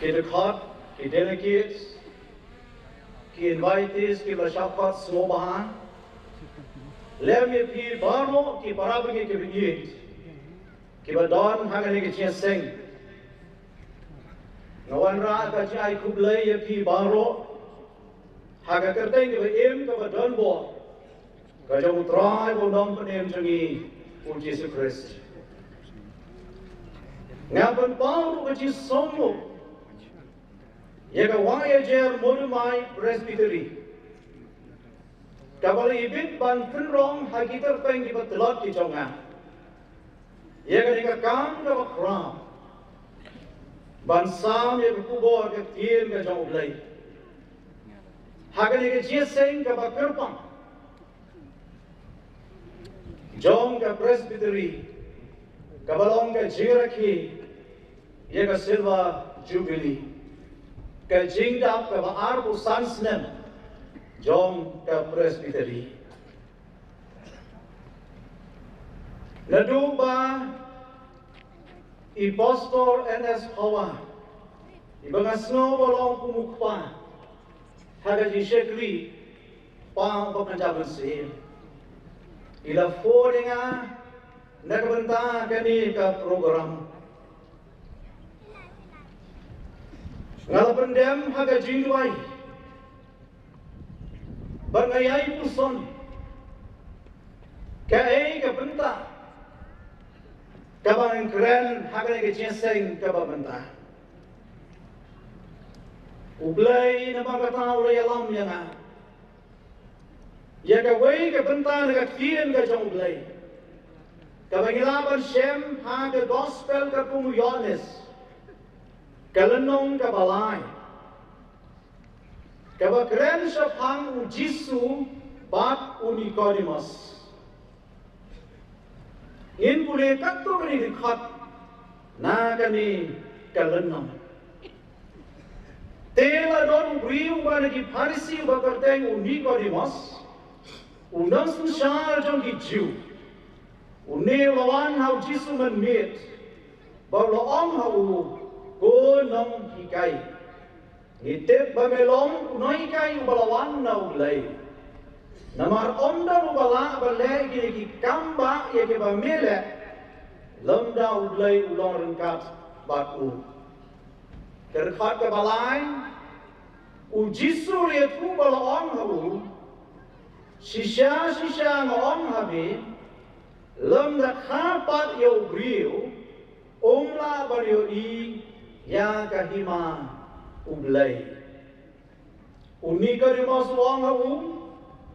ki dkhot, ki delegates, ki invitees kiba la shah khot sngewbha, lem ïa phi baroh ki para bangeit kiba ïeit kiba don ha kane ka jingïaseng. Nga wanrah ka jingai khublei ïa phi baroh ha ka kyrteng kaba im kaba donbor ka jong U Trai bad U Nongpynim jong ngi U Jisu Khrist. Nga pynpaw ruh ka jingsngewbha ïa ka Wahïajer Modumai Presbytery, kaba la ibit ban pynrong ha ki tyrpeng kiba tlot ki jong nga, ïa kane ka kam kaba khraw ban sam ïa ka khubor ka ktien ka jong U Blei ha kane ka jingïaseng kaba kyrpang jong ka Presbytery, kaba long ka jingrakhe ïa ka Silver Jubilee, ka jingdap kaba arphew san snem jong ka Presbytery. Naduh ba i Pastor N S Phawa, iba nga sngew ba long kum u kpa ha ka jingshakri, kpa ba kynja mynsiem, i la phone ïa nga na ka bynta kane ka program. Nga la pyndem ha ka jingduwai bad nga ïai puson kaei ka bynta kaba ngan kren ha kane ka jingïaseng kaba mynta. U Blei namar kata u la ïalam ïa nga ïa kawei ka bynta na ka ktien ka jong U Blei, kaba ngi lah ban shem ha ka Gospel katkum u Ïoannis, ka lynnong kaba lai, kaba kren shaphang U Jisu bad u Nikodimos. Ngin pule katto katne dkhot na kane ka lynnong. Te la don u briew uba na ki Pharisi uba kyrteng u Nikodimos, u nongsynshar jong ki Jiw. Une u la wan ha U Jisu mynmiet bad u la ong ha u, Ko Nonghikai, ngi tip ba me long u nonghikai uba la wan na U Blei. Namar ym don uba lah ban leh kine ki kambah ïa kiba me leh lymda U Blei u long ryngkat bad u. Ka dkhot kaba lai, U Jisu u la ïathuh bad u la ong ha u, Shisha shisha nga ong ha me, lymda kha pat ïa u briew um lah ban ïohi ïa ka hima U Blei. U Nikodimos u ong ha u,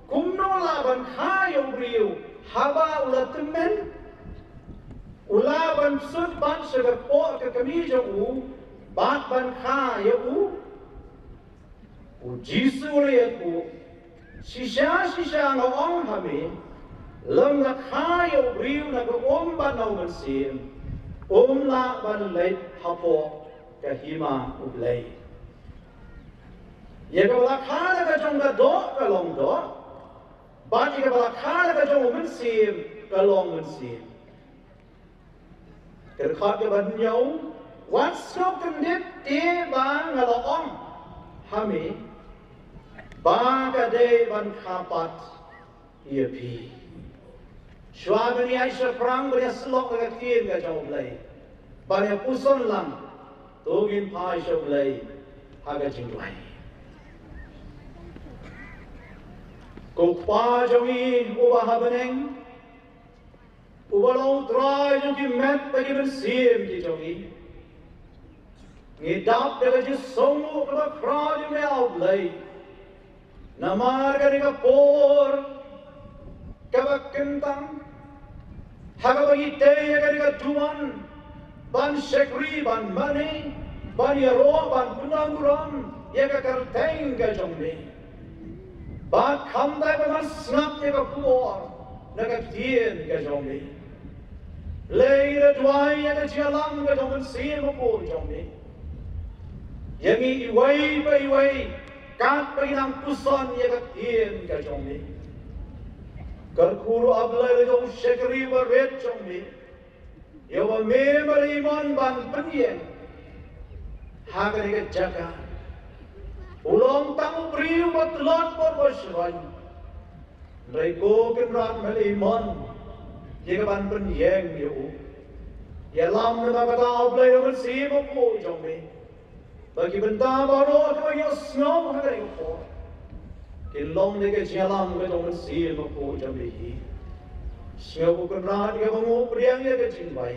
Kumno lah ban kha ïa u briew haba u la tymmen? U lah ban sut pat sha ka kpoh ka kmie jong u bad ban kha ïa u? U Jisu u la ïathuh, Shisha shisha nga ong ha me, lymda kha ïa u briew na ka um bad na U Mynsiem, um lah ban leit hapoh ka hima U Blei. Ïa kaba la kha na ka jong ka doh ka long doh, bad ïa kaba la kha na ka jong U Mynsiem ka long mynsiem. Ka dkhot kaba hynñiew, wat sngewkyndit te ba nga la ong ha me ba ka dei ban kha pat ïa phi. Shuwa ban ïaid shaphrang ban ïasyllok ïa ka ktien ka jong U Blei, ban ïa puson lang, to ngin phai sha U Blei ha ka jingduwai. Ko Kpa jong ngi uba ha bneng, uba long U Trai jong ki met bad ki mynsiem ki jong ngi, ngi dap da ka jingsngewnguh kaba khraw jong me, A Blei. Namar kane ka por kaba kyntang ha kaba ngi tei ïa kane ka duwan ban shakri, ban mane, ban ïaroh, ban pynlong burom ïa ka kyrteng ka jong me. Bad khamtam ban sngap ïa ka khubor na ka ktien ka jong me. Lei, la duwai ïa ka jingïalam ka jong U Mynsiem Bakhuid jong me ïa ngi iwei pa iwei, katba ngi nang puson ïa ka ktien ka jong me. Kyrkhu ruh, A Blei, la jong u shakri barit jong me, ïa uba me ba la imon ban pynïeng ha kane ka jaka. U long tang u briew ba tlot bad ba shroin. Hynrei ko Kynrad, me la imon ïa ka ban pynïeng ïa u. Ïalam namar kata, A Blei, ïa U Mynsiem Bakhuid jong me, ba ki bynta baroh kiba ngi ïohsngew ha kane ka por kin long da ka jingïalam ka jong U Mynsiem Bakhuid jong me hi. Sngap, ko Kynrad, ïa kaba ngi pdiang ïa ka jingduwai.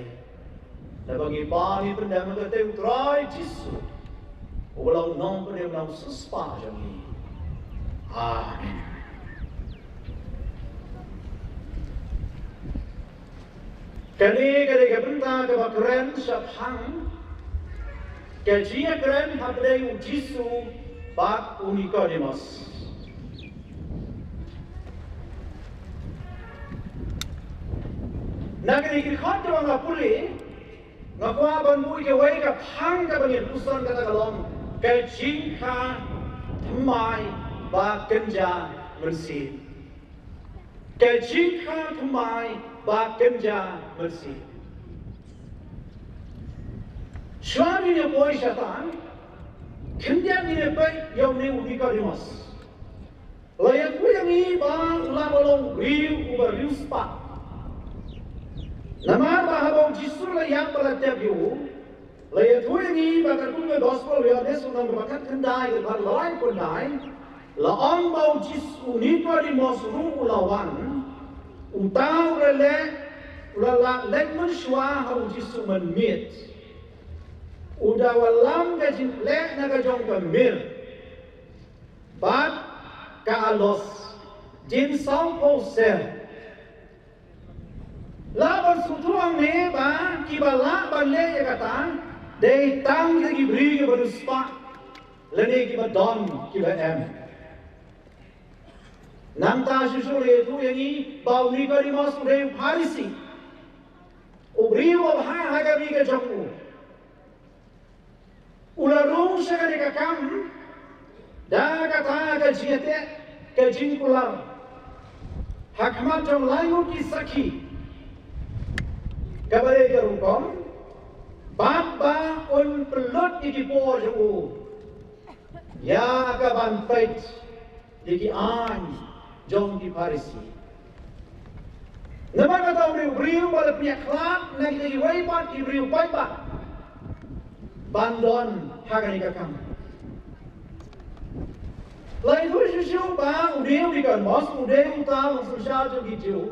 Naba ngi pan ngi pyndem ha kyrteng u Trai Jisu, uba long u nongpynim nongsiewspah jong ngi. Amen. Kane ka dei ka bynta kaba kren shaphang ka jingïakren hapdeng u Jisu bad u Nikodimos. Na kane ka dkhot kaba nga pule, nga kwah ban buh ïa kawei ka phang kaba ngin puson, kata ka long ka jingkha thymmai ba kynja mynsiem. Ka jingkha thymmai ba kynja mynsiem. Shuwa ngin ïa poi shata, khyndiat ngin ïa peit ïa une u Nikodimos. La ïathuh ïa ngi ba u la long u briew uba riewspah. Namar ba haba u Jisu u la ïap bad la tep ïa u, la ïathuh ïa ngi ba katkum ka Gospel u Ïoannis lynnong kaba khatkhyndai dkhot laiphew khyndai, la ong ba u Jisu, u Nikodimos ruh u la wan, uta u la leh, u la lah leit mynshuwa ha u Jisu mynmiet. U da wallam ka jingleh na ka jong ka mir bad ka aloes, jin sawphew ser. Lah ban sngewthuh hangne ba kiba lah ban leh ïa kata dei tang ki briew kiba riewspah lane kiba don kiba em. Nangta shuh shuh la ïathuh ïa ngi ba u Nikodimos u dei u Pharisi, u briew uba bha ha ka ri ka jong u. U la rung sha kane ka kam da kata ka jingïateh, ka jingkular ha khmat jong laingut ki sakhi, kaba dei ka rukom, bad ba un pynlut ïa ki por jong u ïa ka ban peit ïa ki aiñ jong ki Pharisi. Namar kata u dei u briew uba la pynïakhlad na kita kiwei pat ki briew paidbah ban don ha kane ka kam. La ïathuh shuh shuh ba u dei u Nikodimos, u dei uta u nongsynshar jong ki Jiw.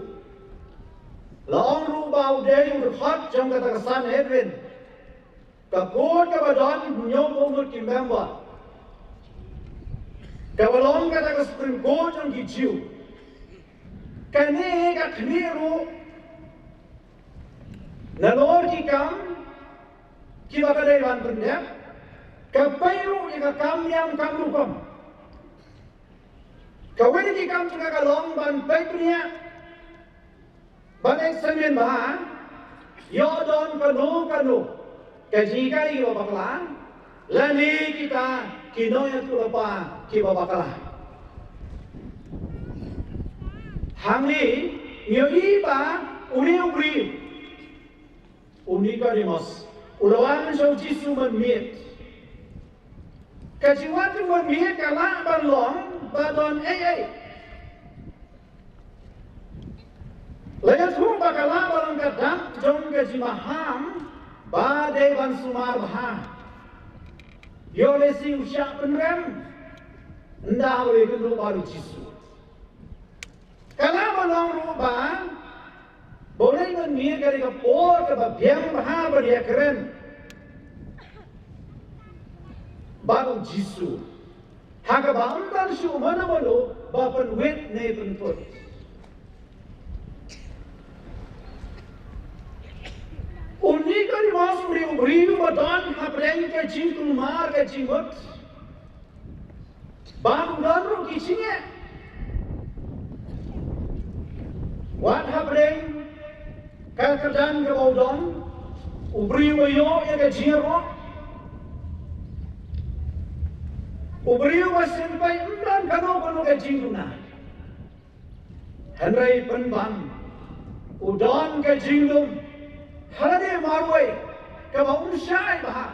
La ong ruh ba u dei u dkhot jong kata ka Sanhedrin, ka court kaba don hynñiewphew ngut ki member, kaba long kata ka Supreme Court jong ki Jiw. Kane ka khmih ruh nalor ki kam kiba ka dei ban pyndep, ka peit ruh ïa ka kam niam kam rukom. Kawei na ki kam jong ka ka long ban peit bniah, ban examine bha ïoh don kano kano ka jinghikai kiba bakla lane kita ki nongïathuhlypa kiba bakla. Hangne ngi ïohi ba une u briew, u Nikodimos, u la wan sha u Jisu mynmiet. Ka jingwan jong u mynmiet ka lah ban long ba don ei ei. La ïathuh ba ka lah ban long ka dak jong ka jingmaham ba dei ban sumar bha. Ïoh lehse u shah pynrem ynda u ïakynduh bad u Jisu. Ka lah ban long ruh ba, ba u leit mynmiet ka dei ka por kaba biang bha ban ïakren bad u Jisu, ha kaba ym don shuh mano mano ba pynwit ne pynthut. U Nikodimos u dei u briew uba don hapdeng ka jingkulmar ka jingmut. Bad u don ruh ki jingeh. Wat hapdeng ka kyrdan kaba u don, u briew uba ïoh ïa ka jingïaroh, u briew uba sngewthuh ym don kano kano ka jingduna. Hynrei pynban u don ka jinglum ha lade marwei kaba um shai bha.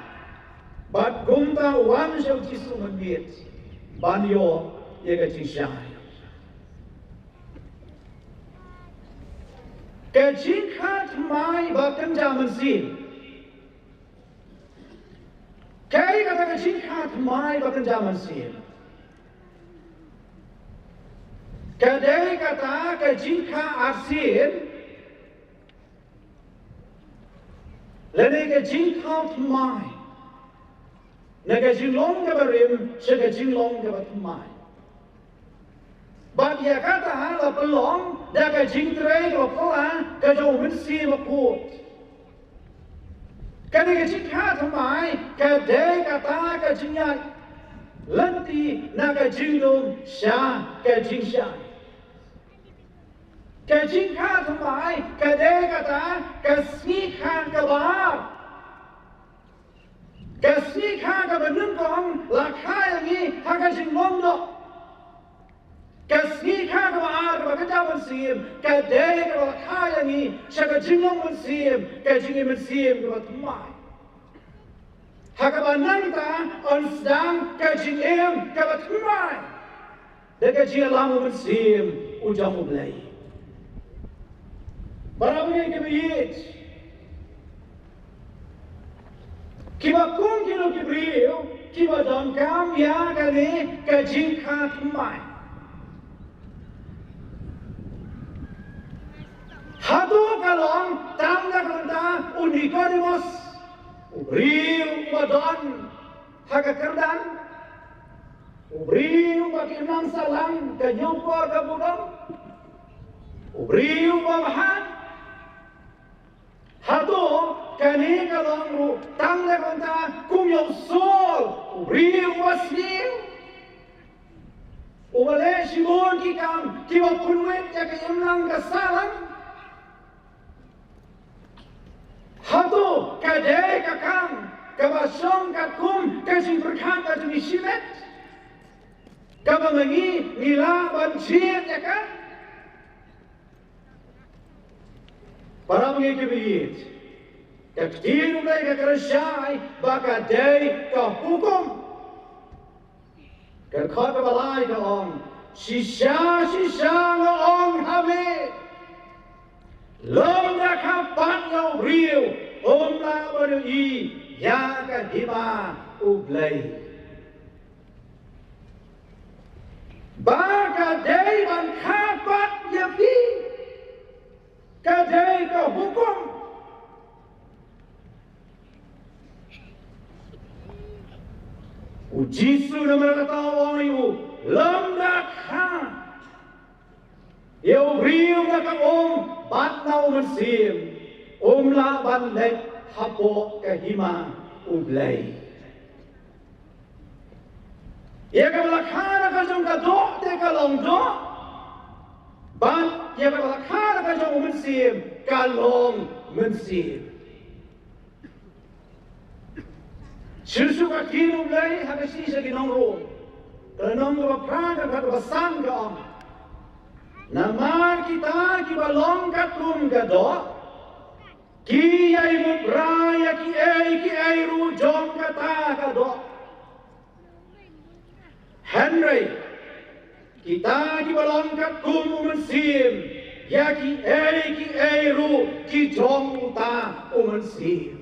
Bad kumta u wan sha u Jisu mynmiet ban ïoh ïa ka jingshai. Ka jingkha thymmai ba kynja mynsiem. Kaei kata ka jingkha thymmai ba kynja mynsiem? Ka dei kata ka jingkha arsien Lane ka jingthaw thymmai na ka jinglong kaba rim sha ka jinglong kaba thymmai. Bad ïa kata la pynlong da ka jingtrei kaba phylla ka jong u Mynsiem Bakhuid. Kane ka jingthaw thymmai ka dei kata ka jingïaid lynti na ka jingdum sha ka jingshai. Ka jingkha thymmai ka dei kata ka sngi kha kaba ar. Ka sngi kha kaba nyngkong la kha ïa ngi ha ka jinglong doh. Ka sngi kha kaba ar kaba kata mynsiem ka dei kaba la kha ïa ngi sha ka jinglong mynsiem, ka jingim mynsiem kaba thymmai. Ha kaba nangta yn sdang ka jingim kaba thymmai da ka jingïalam u Mynsiem u jong U Blei. Para bangeit kiba ïeit, kiba kum kino ki briew kiba donkam ïa kane ka jingkha thymmai. Hato ka long tang na ka bynta u Nikodemos, u briew uba don ha ka kyrdan, u briew uba ki imlang sahlang ka hynñiewkor ka budong, u briew uba bha? Hato kane ka long ruh tang na ka bynta kum ïa u Saul, u briew uba sniew, uba leh shibun ki kam kiba pynwit ïa ka imlang ka sahlang? Hato ka dei ka kam kaba shong katkum ka jingpyrkhat ka jong ngi shimet, kaba ma ngi ngi lah ban jied ïa ka? Para bangeit kiba ïeit, ka ktien U Blei ka kren shai ba ka dei ka hukum. Ka dkhot kaba lai ka ong, shisha shisha nga ong ha me, lymda kha pat ïa u briew um lah ban ïohi ïa ka hima U Blei. Ba ka dei ban kha pat ïa phi, ka dei ka hukum. U Jisu namar kata u ong ïa u, lymda kha ïa u briew na ka um bad na u mynsiem, um lah ban leit hapoh ka hima U Blei. Ïa kaba la kha na ka jong ka doh te ka long doh, bad ïa kaba la kha na ka jong u mynsiem ka long mynsiem. Shisha ka ktien U Blei ha ka shithi sha ki nong Rom, ka lynnong kaba phra, ka dkhot kaba san ka ong, namar kita kiba long katkum ka doh ki ïai mut bra ïa kiei kiei ruh jong kata ka doh. Hynrei kita kiba long katkum u mynsiem, ïa kiei kiei ruh ki jong uta u mynsiem.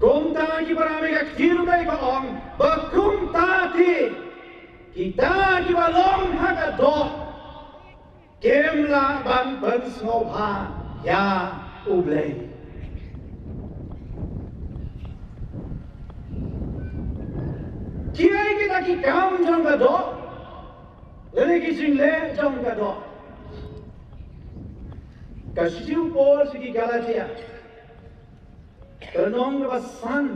Kumta ki para bangeit, ka ktien U Blei ka ong ba kumta te kita kiba long ha ka doh kim lah ban pynsngewbha ïa U Blei. Kiei kita ki kam jong ka doh, lane ki jingleh jong ka doh? Ka shithi u Paul sha ki Galatia, ka lynnong kaba san,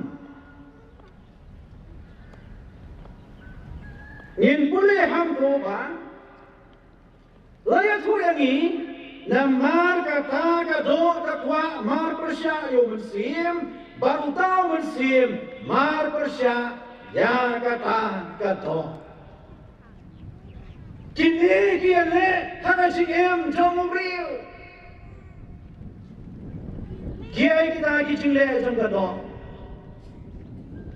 ngin pule haduh ba la ïathuh ïa ngi, namar kata ka doh ka kwah mar pyrshah ïa u mynsiem, bad uta u mynsiem mar pyrshah ïa kata ka doh. Kine ki ïaleh ha ka jingim jong u briew. Kiei kita ki jingleh jong ka doh?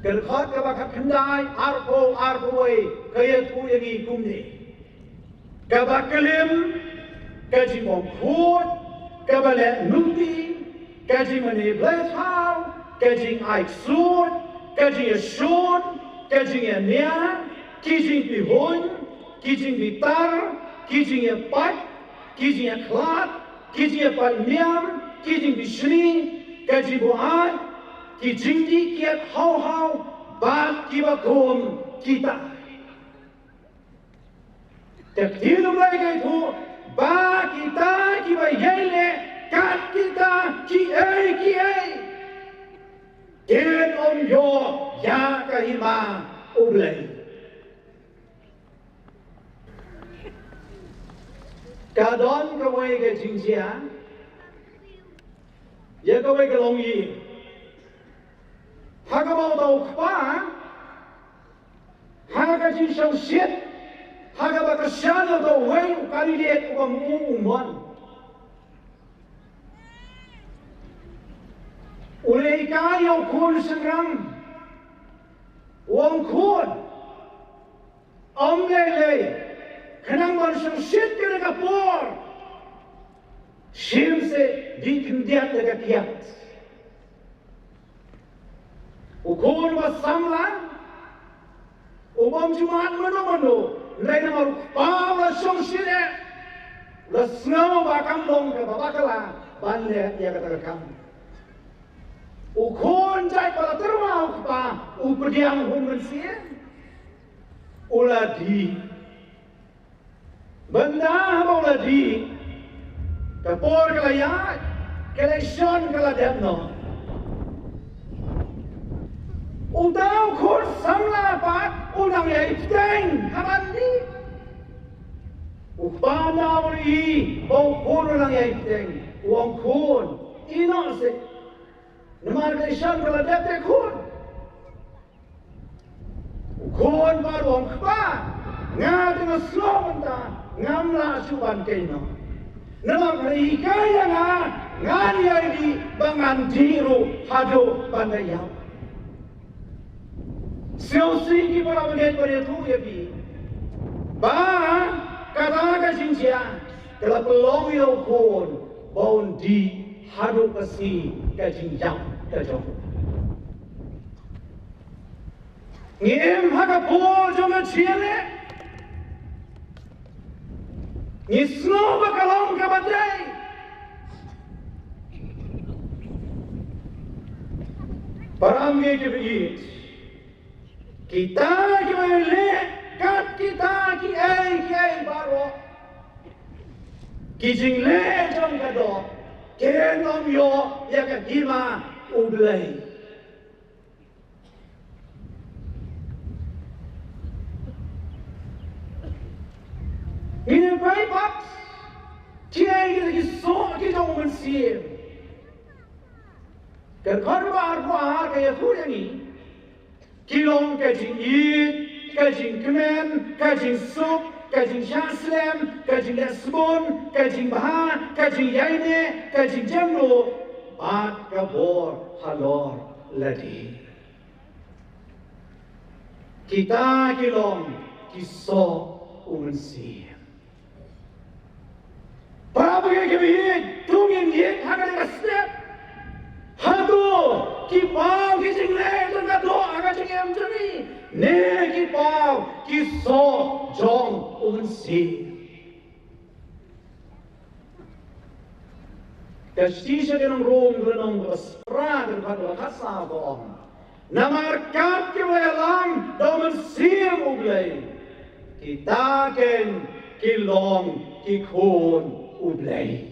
Ka dkhot kaba khatkhyndai, arphew, arphew wei ka ïathuh ïa ngi kumne: kaba klim, ka jingbymkhuid, kaba leh nuti, ka jingmane blei thaw, ka jingaisut, ka jingïashun, ka jingïania, ki jingpihuiñ, ki jingbitar, ki jingïapait, ki jingïakhlad, ki jingïapait niam, ki jingbishni, ka jingbuaid, ki jingdih kiad haw haw, bad kiba kum kita. Te ka ktien U Blei ka ïathuh ba kita kiba ïai leh kat kita kiei kiei kin ym ïoh ïa ka hima U Blei. Ka don kawei ka jingjia ïa kawei ka longïing. Ha kaba uta u kpa, ha ka jingshongshit, ha kaba kyrshan ïa uta uwei u candidate uba mut u mon, u la hikai ïa u khun shynrang, u ong, khun, ym lei lei, khnang ban shongshit kane ka por, shim seh, dih khyndiat da ka kiad. U khun uba samla, u bym ju mad mano mano, hynrei namar u kpa u la shongshit eh, u la sngew ba kam long kaba bakla ban leh ïa kata ka kam. U khun jait ba la tyrwa u kpa, u pdiang hun mynsiem, u la dih. Bynda haba u la dih, ka por ka la ïaid, ka election ka la dep noh. Uta u khun samla pat u nang ïai bteng ha ban dih. U kpa na u ri ba u khun u nang ïai bteng, u ong, khun, ïeh noh seh. Namar ka election ka la dep te khun. U khun pat u ong, kpa, nga te nga sngew mynta ngam lah shuh ban kynnoh noh. Namar ka la hikai ïa nga, ngan ïai dih, ba ngan dih ruh haduh ban da ïap. Sngewsih ki para bangeit, ba ïathuh ïa phi ba kata ka jingjia ka la pynlong ïa u khun ba un dih haduh ka sngi ka jingïap ka jong u. Ngi im ha ka por jong ka jingïaleh. Ngi sngew ba ka long kaba dei. Para bangeit kiba ïeit, kita kiba leh kat kita kiei kiei baroh, ki jingleh jong ka doh kin ym ïoh ïa ka hima U Blei. Ngi peit pat kiei kita ki soh ki jong U Mynsiem. Ka dkhot ba arphew ar ka ïathuh ïa ngi, ki long ka jingïeit, ka jingkmen, ka jingsuk, ka jingshah slem, ka jingleh sbun, ka jingbha, ka jingïaineh, ka jingjem ruh, bad ka bor halor lade. Kita ki long ki soh U Mynsiem. Para bangeit kiba ïeit, to ngin ïeit ha kane ka step. Hato ki paw ki jingleh jong ka doh ha ka jingim jong ngi, ne ki paw ki soh jong U Mynsiem? Ka shithi sha ki nong Rom, ka lynnong kaba phra, ka dkhot kaba khatsaw ka ong, namar kat kiba ïalam da U Mynsiem U Blei, kita ken ki long ki khun U Blei.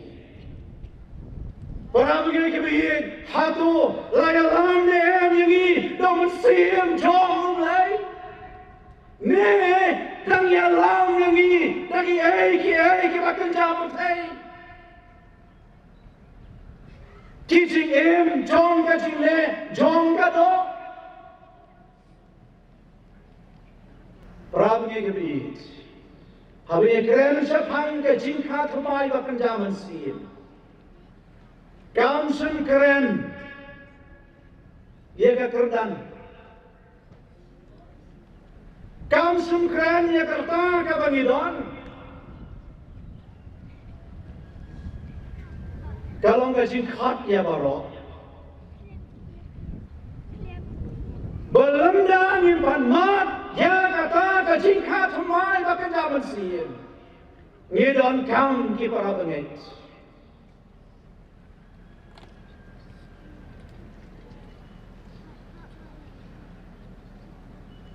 Para bangeit kiba ïeit, hato la ïalam ne em ïa ngi da U Mynsiem jong U Blei? Ne dang ïalam ïa ngi da kiei kiei kiba kynja pyrthei, ki jingim jong ka jingleh jong ka doh? Para bangeit kiba ïeit, haba ngi kren shaphang ka jingkha thymmai ba kynja mynsiem, kam shym kren ïa ka kyrdan. Kam shym kren ïa ka rta kaba ngi don. Ka long ka jingkhot ïa baroh ba lymda ngim pat mad ïa kata ka jingkha thymmai ba kynja mynsiem, Ngi donkam ki para bangeit.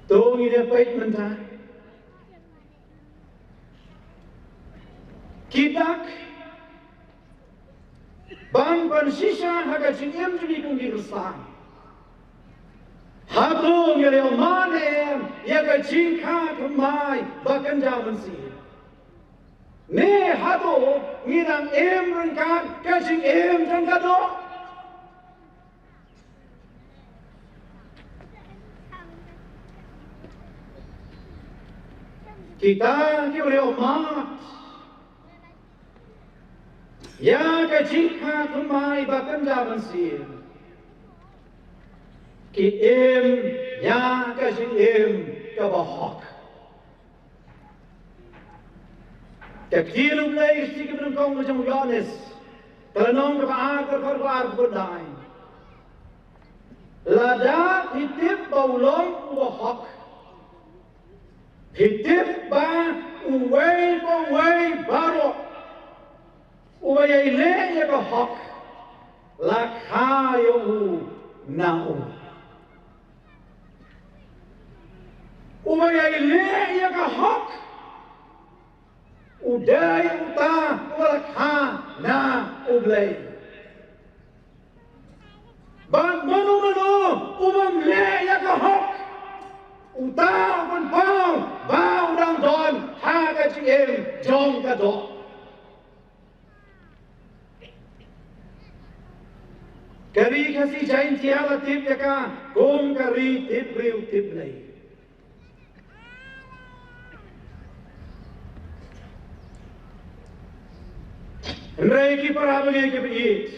To ngi dei peit mynta. Ki dak ban pynshisha ha ka jingim jong ngi kum ki Khristan. Hato ngi riewmad ne em ïa ka jingkha thymmai ba kynja mynsiem? Ne hato ngi dang im ryngkat ka jingim jong ka doh? Kita ki riewmad ïa ka jingkha thymmai ba kynja mynsiem ki im ïa ka jingim kaba hok. Ka ktien U Blei ka shi ka bynta kong ka jong u Ïoannis, ka lynnong kaba ar, ka dkhot kaba ar, kaba khyndai. Lada phi tip ba u long uba hok, phi tip ba uwei pa uwei baroh uba ïai leh ïa ka hok la kha ïa u na u. Uba ïai leh ïa ka hok u dei uta uba la kha na U Blei. Bad mano mano u bym leh ïa ka hok, uta u pynpaw ba u dang don ha ka jingim jong ka doh. Ka ri Khasi Jaiñtia la tip ïa ka kum ka ri tip briew tip Blei. Hynrei ki para bangeit kiba ïeit,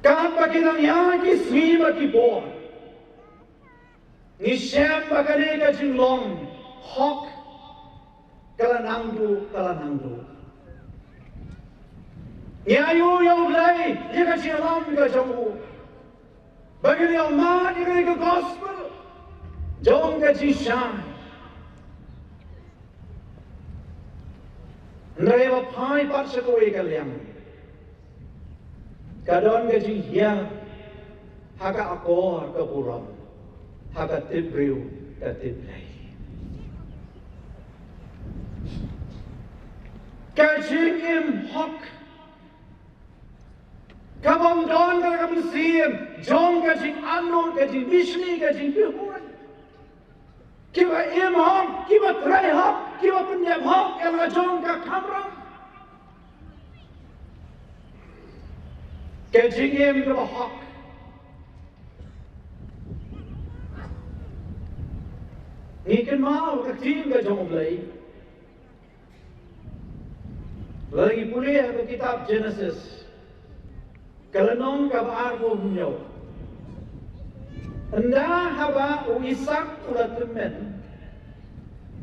katba ki nang ïaid ki sngi bad ki por, ngi shem ba kane ka jinglong hok ka la nang duh, ka la nang duh. Ngi aïu ïa U Blei ïa ka jingïalam ka jong u. Ba ngi ïa mad ïa ka gospel jong ka jingshai. Hynrei ba phai pat sha kawei ka liang, ka don ka jinghiar ha ka akor ka burom, ha ka tip briew ka tip Blei. Ka jingim hok ka bym don ka, ka mynsiem jong ka jingangnud, ka jingmynsiem, ka jingpyrkhat. Kiba im hok, kiba trei hok, kiba pyndep hok ïa la jong ka kamram. Ka jingim kaba hok. Ngi kynmaw ka ktien ka jong U Blei. Lada ngi pule ha ka kitab Genesis, ka lynnong kaba arphew hynñiew. Ynda haba u Isak u la tymmen,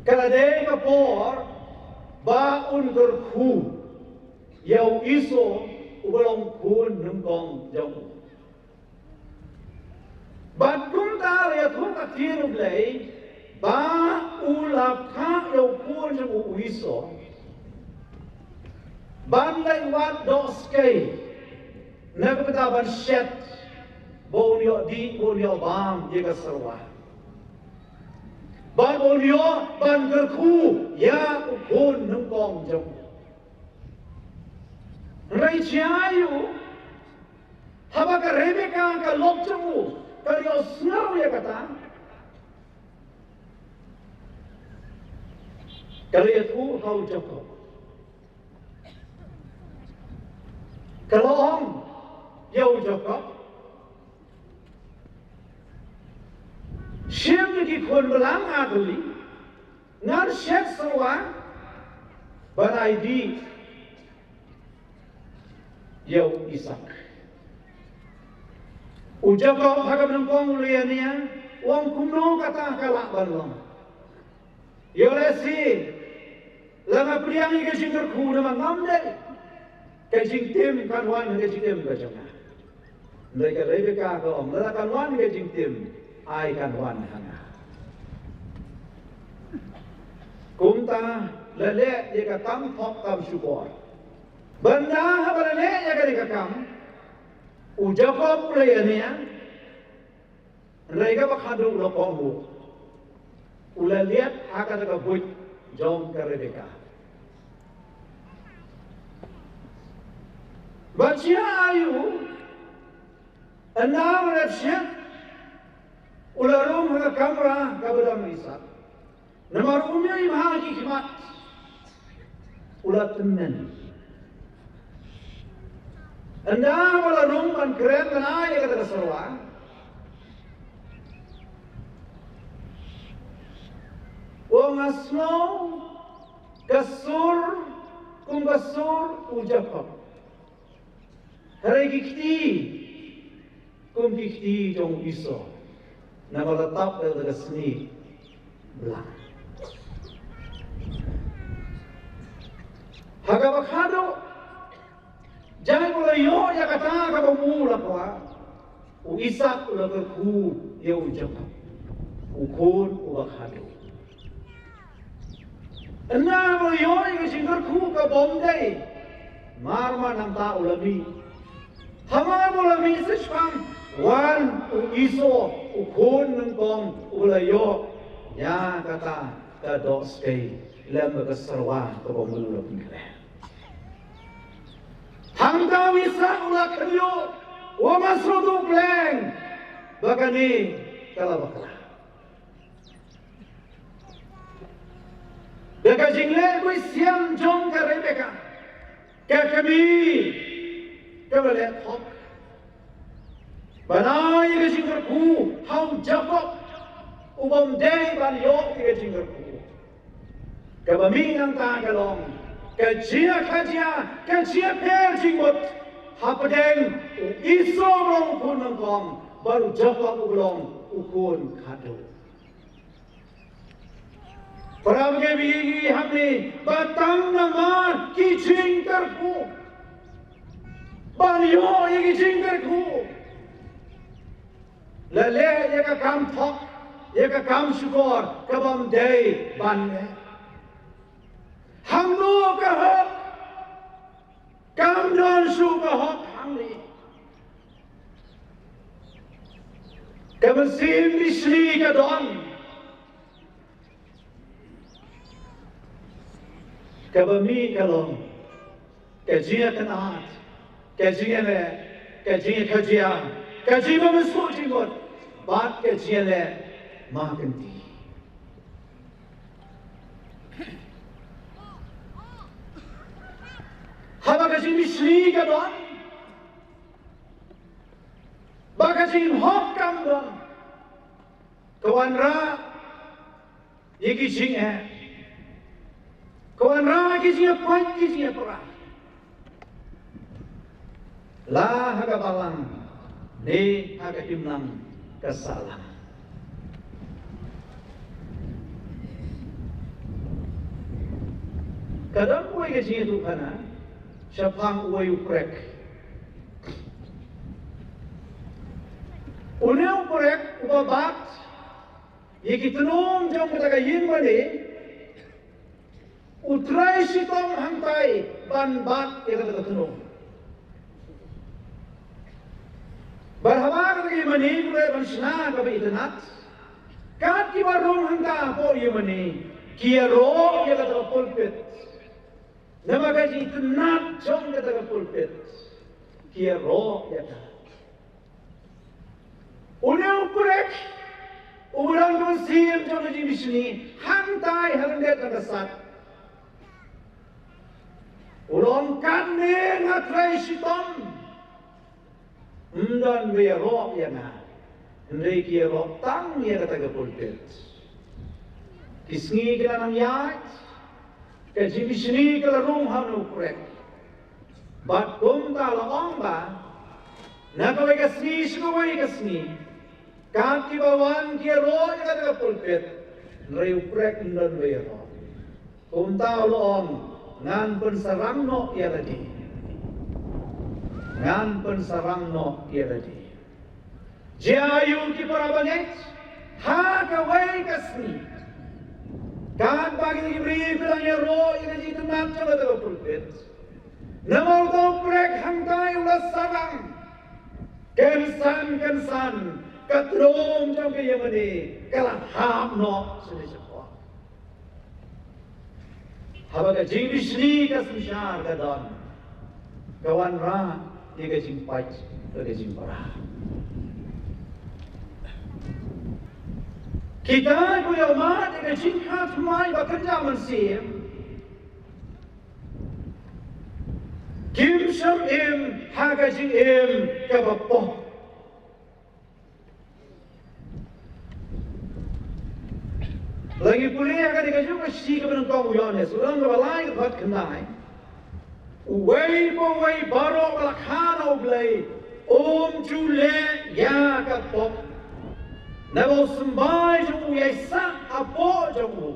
ka la dei ka por ba un kyrkhu ïa u Esau uba long khun nyngkong jong u. Bad kumta la ïathuh ka ktien U Blei ba u la phah ïa u khun jong u, u Esau, ban leit wad dohskei, na ka bynta ban shet, ba un ïoh dih, ba un ïoh bam ïa ka serwa, bad ba un ïoh ban kyrkhu ïa u khun nyngkong jong u. Hynrei jia aiu, haba ka Rebeka ka lok jong u ka la ïohsngew ïa kata, ka la ïathuh ha u Jakob. Ka la ong ïa u Jakob, shim ïa ki khun blang ar tylli, ngan shet serwa ban ai dih ïa u Isak. U Jakob ha kaba nyngkong u la ïania, u ong kumno kata ka lah ban long. Ïoh lehse la nga pdiang ïa ka jingkyrkhu namar ngam dei ka jingtim kan wan ha ka jingim ka jong nga. Hynrei ka Rebeka ka ong, lada kan wan ka jingtim, ai kan wan ha nga. Kumta la leh ïa ka kam thok kam shukor. Bad ynda haba la leh ïa kane ka kam, u Jakob u la ïania, hynrei kaba khadduh u la kohnguh. U la liat ha kata ka buit jong ka Rebeka. Bad sha aïu, ynda u la dep shit, u la rung ha ka kamra kaba don u Isak. Namar um ïohi bha ha ki khmat, u la tymmen. Ynda ba la rung ban kren ban ai ïa kata ka serwa, u ong, nga sngew ka sur kum ka sur u Jakob. Hynrei ki kti kum ki kti jong u Esau. Namar la tap da ka sngi blang. Ha kaba khadduh, jan u la ïoh ïa kata kaba u la kwah, u Isak u la kyrkhu ïa u Jakob, u khun uba khadduh. Ynda u la ïoh ïa ka jingkyrkhu ka bym dei, mar ma nangta u la mih. Hamar ba u la mih sa shaphang, wan u Esau, u khun nyngkong, u la ïoh ïa kata ka doh skei lem bad ka serwa kaba u la pynkhleh. Hangta u Isak u la khynñiuh, u ong, nga sngewthuh pleng ba kane ka la bakla. Da ka jingleh buit siam jong ka Rebeka, ka kmie kaba leh thok, ban ai ïa ka jingkyrkhu ha u Jakob, u bym dei ban ïoh ïa ka jingkyrkhu. Kaba mih nangta ka long ka jingïakajia, ka jingïapher jingmut hapdeng u Esau uba long u khun nyngkong bad u Jakob uba long u khun khadduh. Para bangeit, ïohi hangne ba tang namar ki jingkyrkhu, ban ïoh ïa ki jingkyrkhu, la leh ïa ka kam thok, ïa ka kam shukor kaba ym dei ban leh. Hangno ka hok? Kam don shuh ka hok hangne. Ka mynsiem bishni ka don. Kaba mih ka long ka jingïakynad, ka jingïaleh, ka jingïakajia, ka jingbymsuk jingmut bad ka jingïaleh markynti. Haba ka jingbishni ka don, ba ka jinghok kam don, ka wanrah ïa ki jingeh, ka wanrah ïa ki jingïapait ki jingïapra, la ha ka balang ne ha ka imlang ka sahlang. Ka don kawei ka jingïathuhkhana shaphang uwei u prek. Une u prek uba bat ïa ki tnum jong kata ka ïingmane, u trei shitom hangtai ban bat ïa kata ka tnum. Bad haba kata ka ïingmane u leit ban shna kaba itynnad, kat kiba rung hangta hapoh ïingmane ki ïaroh ïa kata ka pulpit. Namar ka jingitynnad jong kata ka pulpit, ki ïaroh ïa ka. Une u prek uba don ka mynsiem jong ka jingbishni, hangtai ha lyndet jong ka sat, u ong, katne nga trei shitom, ym don ba ïaroh ïa nga, hynrei ki ïaroh tang ïa kata ka pulpit. Ki sngi ki la nang ïaid, ka jingbishni ka la rung ha une u prek. Bad kumta la ong ba na kawei ka sngi sha kawei ka sngi, kat kiba wan ki ïaroh ïa kata ka pulpit, hynrei u prek ym don ba ïaroh. Kumta u la ong, ngan pynsarang noh ïa lade. Ngan pynsarang noh ïa lade. Jia aiu ki para bangeit? Ha kawei ka sngi, Katba ki briew ki dang ïaroh ïa ka jingtynnat jong kata ka pulpit, namar uta u prek hangtai u la sarang. Kynsan kynsan ka tnum jong ka ïingmane ka la hap noh shane shapoh. Haba ka jingbishni ka synshar ka don, ka wanrah ïa ka jingpait bad ka jingpra. Kita ki ïohmad ïa ka jingkha thymmai ba kynja mynsiem, kim shym im ha ka jingim kaba pop. Lada ngi pule ha kane ka jong ka shithi kaba nyngkong u Ïoannis, u lynnong kaba lai, ka dkhot khyndai. Uwei pa uwei baroh ba la kha na U Blei um ju leh ïa ka pop, naba u symbai jong u ïaisah hapoh jong u.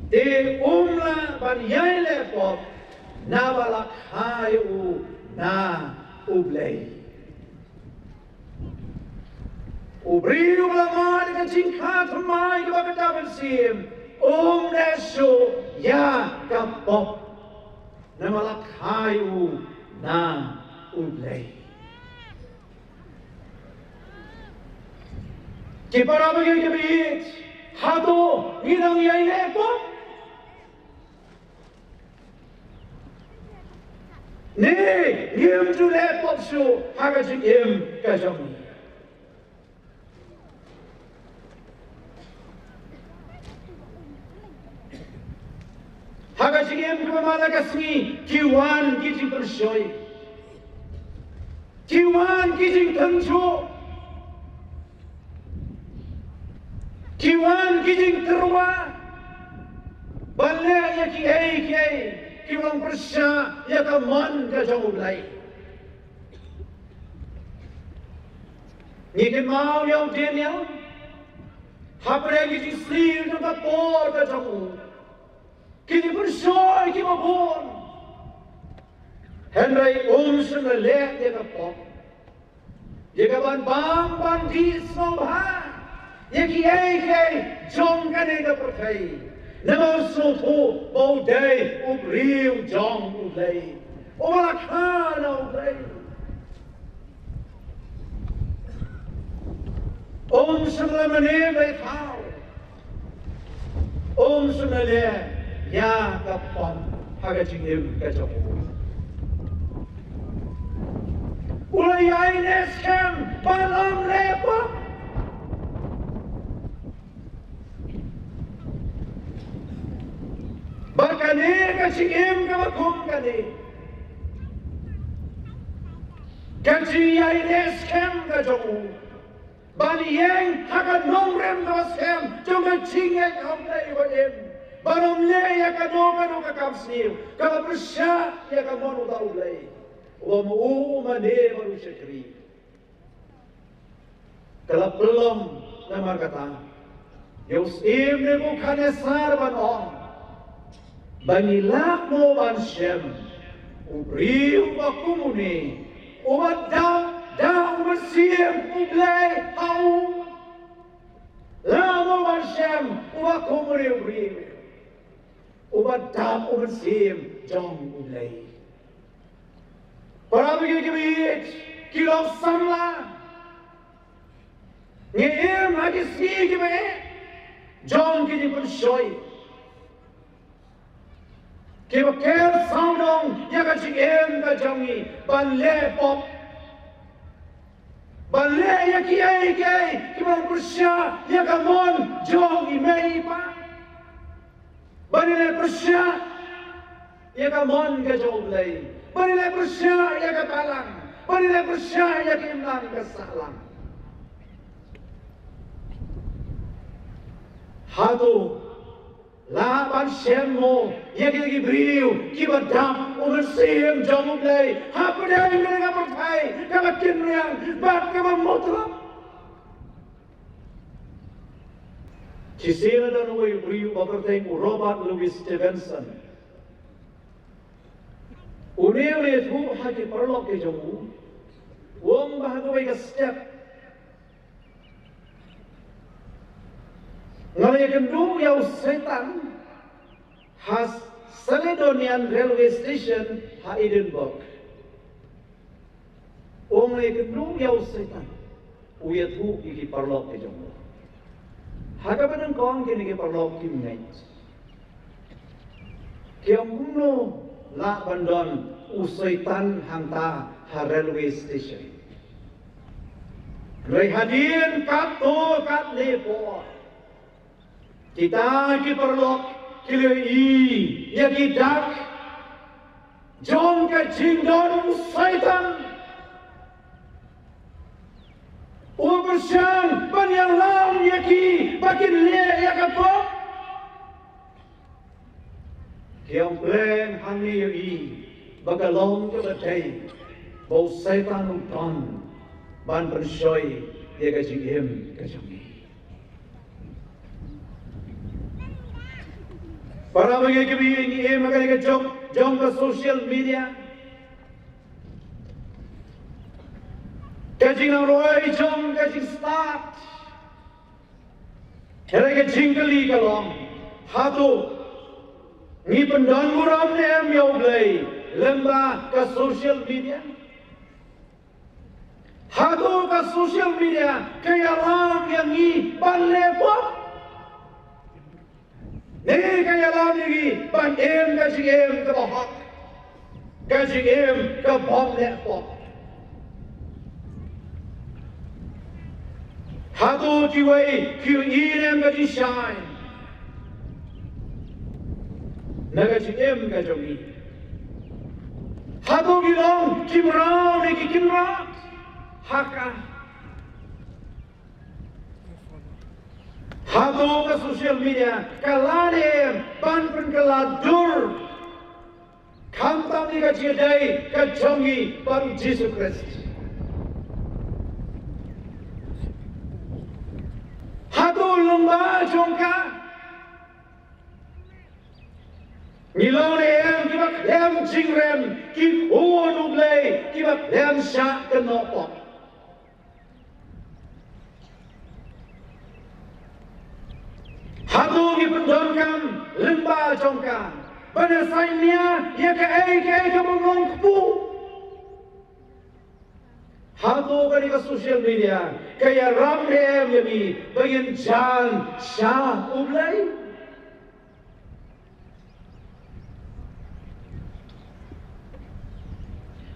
Te um lah ban ïai leh pop, naba la kha ïa u na U Blei. U briew uba la mad ïa ka jingkha thymmai kaba kynja mynsiem um leh shuh ïa ka pop, namar la kha ïa u na U Blei. Ki para bangeit kiba ïeit, hato ngi dang ïai leh pop? Ne ngim ju leh pop shuh ha ka jingim ka jong ngi? Ha ka jingim kaba man la ka sngi, ki wan ki jingpynshoi, ki wan ki jingtynjuh, ki wan ki jingtyrwa ban leh ïa kiei kiei kiba long pyrshah ïa ka mon ka jong U Blei. Ngi kynmaw ïa u Daniel hapdeng ki jingsniew jong ka por ka jong u. Ki jingpynshoi kiba bun. Hynrei um shym la leh ïa ka pop, ïa ka ban bam ban dih sngewbha ïa kiei kiei jong kane ka pyrthei. Namar u sngewthuh ba u dei u briew jong U Blei, uba la kha na U Blei. Um shym la mane bad thaw. Um shym la leh ïa ka pop ha ka jingim ka jong u. U la ïaineh skhem ban ym leh pop. Bad kane ka jingim kaba kum kane, ka jingïaineh skhem ka jong u ban ïeng ha ka nongrim kaba skhem jong ka jingngeit ha U Blei uba im, ban ym leh ïa kano kano ka kam sniew kaba pyrshah ïa ka mon uta U Blei, uba ma u u mane bad u shakri. Ka la pynlong namar kata ïa u syiem Nebukadnesar ban ong, ba ngi lah mo ban shem u briew uba kum une, uba dap da u Mynsiem U Blei ha u? Lah mo ban shem uba kum une u briew uba dap u Mynsiem jong U Blei? Para bangeit kiba ïeit, ki long samla. Ngi im ha ki sngi kiba eh jong ki jingpynshoi, kiba ker sawdong ïa ka jingim ka jong ngi ban leh pop, ban leh ïa kiei kiei kiba pyrshah ïa ka mon jong i mei i pa. Ban ïaleh pyrshah ïa ka mon ka jong U Blei, ban ïaleh pyrshah ïa ka balang, ban ïaleh pyrshah ïa ka imlang ka sahlang. Hato lah ban shem mo ïa ki, ki briew kiba dap u Mynsiem jong U Blei hapdeng kane ka pyrthei kaba kynriang bad kaba mutlop? Shisien la don uwei u briew ba kyrteng u Robert Louis Stevenson. Une u la ïathuh ha ki paralok ki jong u, u ong ba ha kawei ka step Nga la ïakynduh ïa u Soitan ha Caledonian Railway Station ha Edinburgh. U ong nga la ïakynduh ïa u Soitan. U ïathuh ïa ki paralok ki jong u. Ha kaba nyngkong kine ki paralok kim ngeit. Ki ong kumno lah ban don u Soitan hangta ha railway station. Hynrei hadien katto katne por, kita ki paralok ki la ïohi ïa ki dak jong ka jingdon u Soitan. U pyrshang ban ïalam ïa ki ba kin leh ïa ka pop. Ki ong pleng hangne ïohi ba ka long kaba dei ba u Soitan u don ban pynshoi ïa ka jingim ka jong ngi. Para bangeit kiba ïeit, ngi im ha kane ka juk jong ka social media. Ka jingnang roi jong ka jingstad. Hynrei ka jingkylli ka long, hato ngi pyndonburom ne em ïa U Blei lyngba ka social media? Hato ka social media ka ïalam ïa ngi ban leh pop? Ne ka ïalam ïa ngi ban im ka jingim kaba hok, ka jingim ka bym leh pop? Hato kiwei ki ïohi ne em ka jingshai na ka jingim ka jong ngi? Hato ki long ki mraw ne ki kynrad ha ka? Hato ka social media ka lah ne em ban pynkylla dur khamtam ïa ka jingïadei ka jong ngi bad U Jisu Khrist? Hato lyngba jong ka ngi long ne em kiba khlem jingrem, ki khun U Blei kiba khlem shah kynnoh pop? Hato ngi pyndonkam lyngba jong ka ban ïa sainia ïa kaei kaei kaba ym long kpu? Hato kane ka social media ka ïarap ne em ïa ngi ba ngin jan sha U Blei?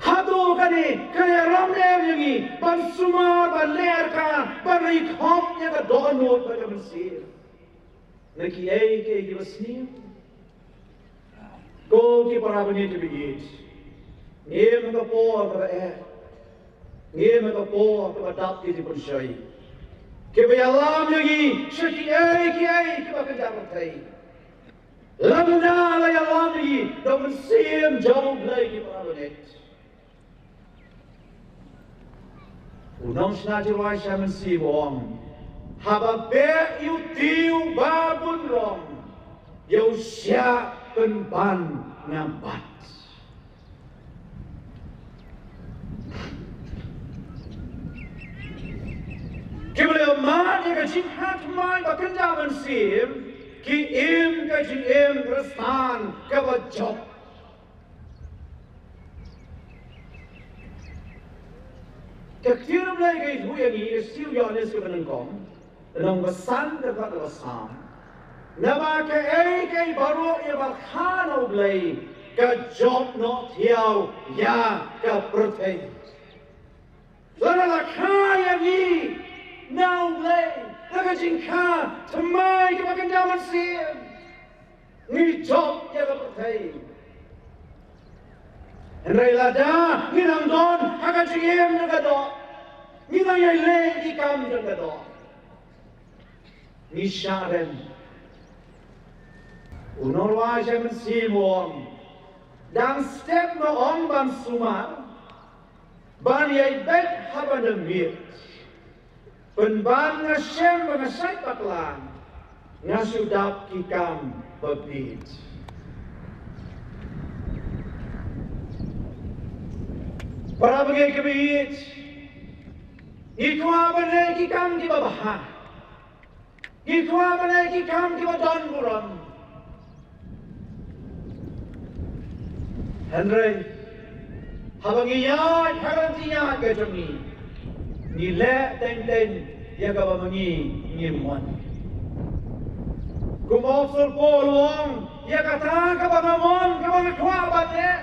Hato kane ka ïarap ne em ïa ngi ban sumar, ban leh arphet, ban ri khop ïa ka dohnud bad ka mynsiem na kiei kiei kiba sniew? Ko ki para bangeit kiba ïeit, ngi im ha ka por kaba eh, ngi im ha ka por kaba dap ki jingpynshoi kiba ïalam ïa ngi sha kiei kiei kiba kynja pyrthei. Lada la ïalam ïa ngi da u Mynsiem jong U Blei, ki para bangeit, u nongshna jingrwai Simon Sibong, haba beh ïa u tiew ba bun rong, ïa u shiah pynban nga bat. Kiba la mad ïa ka jingkha thymmai ba kynja mynsiem ki im ka jingim Khristan kaba jop. Ka ktien U Blei ka ïathuh ïa ngi, ka shithi u Ïoannis kaba nyngkong, lynnong ba san, dkhot ba san. Naba kaei kaei baroh ïa ba la kha na U Blei ka jop noh thiaw ïa ka pyrthei. Lada la kha ïa ngi na U Blei da ka jingkha thymmai kaba kynja mynsiem, ngi jop ïa ka pyrthei. Hynrei lada ngi nang don ha ka jingim jong ka doh, ngi nang ïai leh ki kam jong ka doh, ngi shah rem. U nongrwai Simon Sibong, dang step ma ong ban sumar, ban ïai beit ha ban da miet. Pynban nga shem ba nga shait bakla, nga shu dap ki kam ba bit. Para bangeit kiba ïeit, ngi kwah ban leh ki kam kiba bha. Ngi kwah ban leh ki kam kiba don burom. Hynrei haba ngi ïaid ha ka jingïaid ka jong ngi, ngi leh teng teng ïa kaba ma ngi ngim mon. Kum u Apostol Paul u ong, ïa kata kaba nga mon, kaba nga kwah ban leh,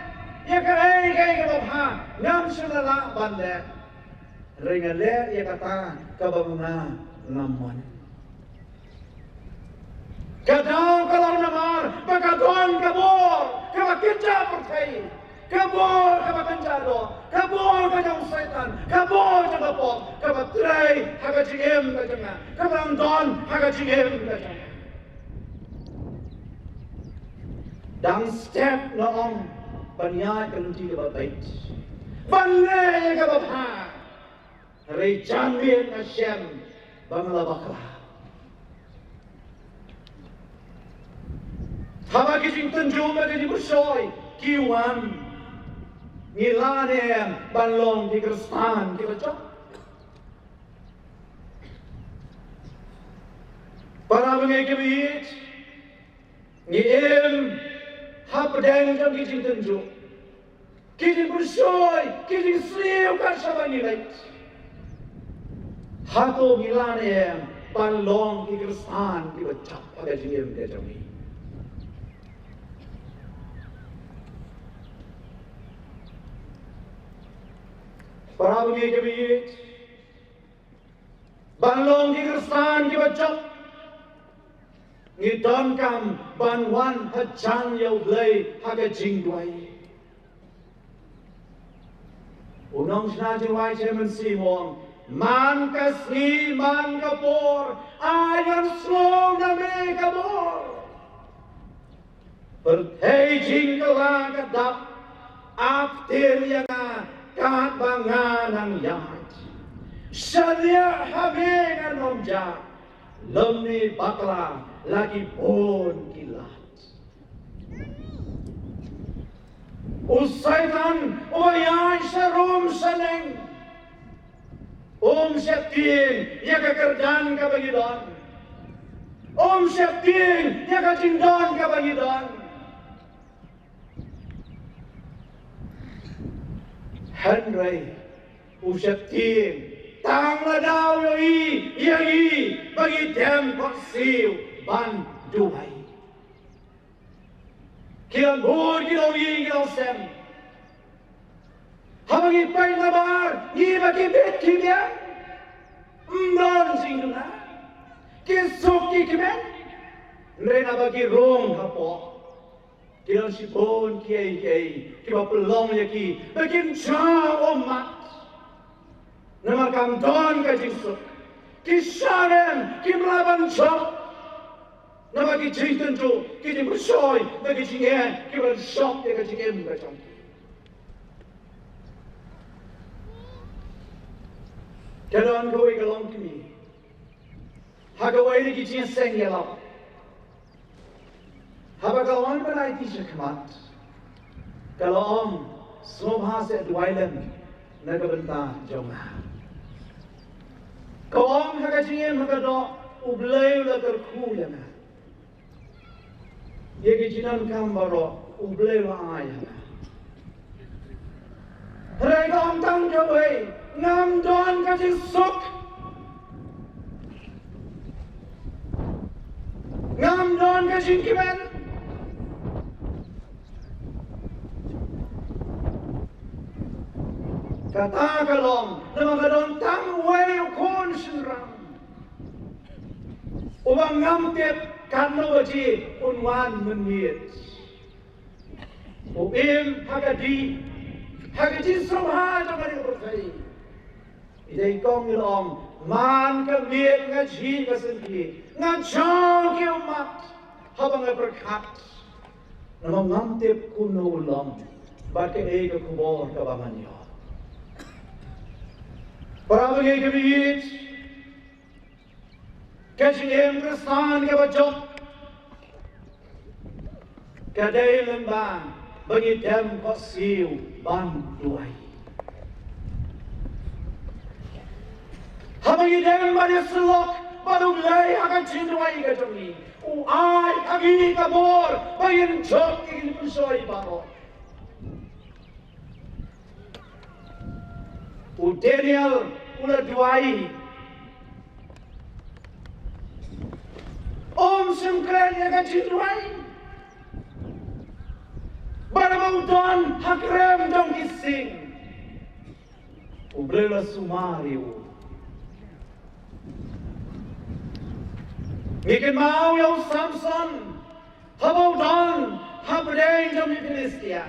ïa kaei kaei kaba bha ngam shym la lah ban leh. Hynrei nga leh ïa kata kaba ma nga ngam mon. Ka daw ka long namar ba ka don ka bor kaba kynja pyrthei, ka bor kaba kynja doh, ka bor ka jong Soitan, ka bor jong ka pop, kaba trei ha ka jingim ka jong nga, kaba dang don ha ka jingim ka jong nga. Dang step nga ong ban ïaid ka lynti kaba beit, ban leh ïa kaba bha. Hynrei jan miet nga shem ba nga la bakla. Haba ki jingtynjuh bad ki jingpyrshoi ki wan, ngi lah ne em ban long ki Khristan kiba jop? Para bangeit kiba ïeit, ngi im hapdeng jong ki jingtynjuh, ki jingpyrshoi, ki jingsniew kat shaba ngi leit. Hato ngi lah ne em ban long ki Khristan kiba jop ha ka jingim ka jong ngi? Para bangeit kiba ïeit, ban long ki Khristan kiba jop, ngi donkam ban wan hajan ïa U Blei ha ka jingduwai. U nongshna jingduwai Chairman Simon, man ka sngi man ka por, ai ngan sngew na me ka bor. Pyrthei jingkylla ka dap, ap kti ïa nga katba nga nang ïaid. Shaniah ha me ngan ym jah, lymne bakla la ki bun ki lad. U Soitan uba ïaid sharum shaneng, um sheptieng ïa ka kyrdan kaba ngi don. Um sheptieng ïa ka jingdon kaba ngi don. Hynrei u sheptieng tang lada u ïohi ïa ngi ba ngi dem khohsiew ban duwai. Ki long bun ki long ïing ki long sem. Haba ngi peit nabar ngi ba ki bit ki biang, ym don jingduna, ki suk ki kmen. Hynrei naba ki rung hapoh, ki don shibun kiei kiei kiba pynlong ïa ki ba kin jaw ummat. Namar kam don ka jingsuk, ki shah rem, kim lah ban jop. Namar ki jingtynjuh, ki jingpyrshoi bad ki jingeh kiba shong ïa ka jingim ka jong ki. Ka don kawei ka longkmie ha kawei na ki jingïaseng ïalap. Haba ka la wan ban aiti shakhmat, ka la ong, sngewbha seh duwai lem na ka bynta jong nga. Ka ong ha ka jingim ha ka doh, U Blei u la kyrkhu ïa nga. Ïa ki jingdonkam baroh U Blei u la ai ha nga. Hynrei ka ong tang kawei, ngam don ka jingsuk, ngam don ka jingkmen. Kata ka long namar ka don tang uwei u khun shynrang uba ngam tip katno baje un wan mynmiet. U im ha ka dih, ha ka jingsngewbha jong ka ri pyrthei. I dei kong i la ong, man ka miet nga jhieh ka syntiew, nga jaw ki ummat haba nga pyrkhat. Namar ngam tip kumno u long bad kaei ka khubor kaba ngan ïoh. Para bangeit kiba ïeit, ka jingim Khristan kaba jop ka dei lyngba ba ngi dem khohsiew ban duwai. Haba ngi dem ban ïasyllok Bad U Blei ha ka jingduwai ka jong ngi u ai ha ngi ka bor ba ngin jop ïa ki jingpynshoi baroh. U Daniel u la duwai. Um shym kren ïa ka jingduwai. Bad haba u don ha krem jong ki sing, U Blei u la sumar ïa u. Ngi kynmaw ïa u Samson, haba u don hapdeng jong ki Philistia.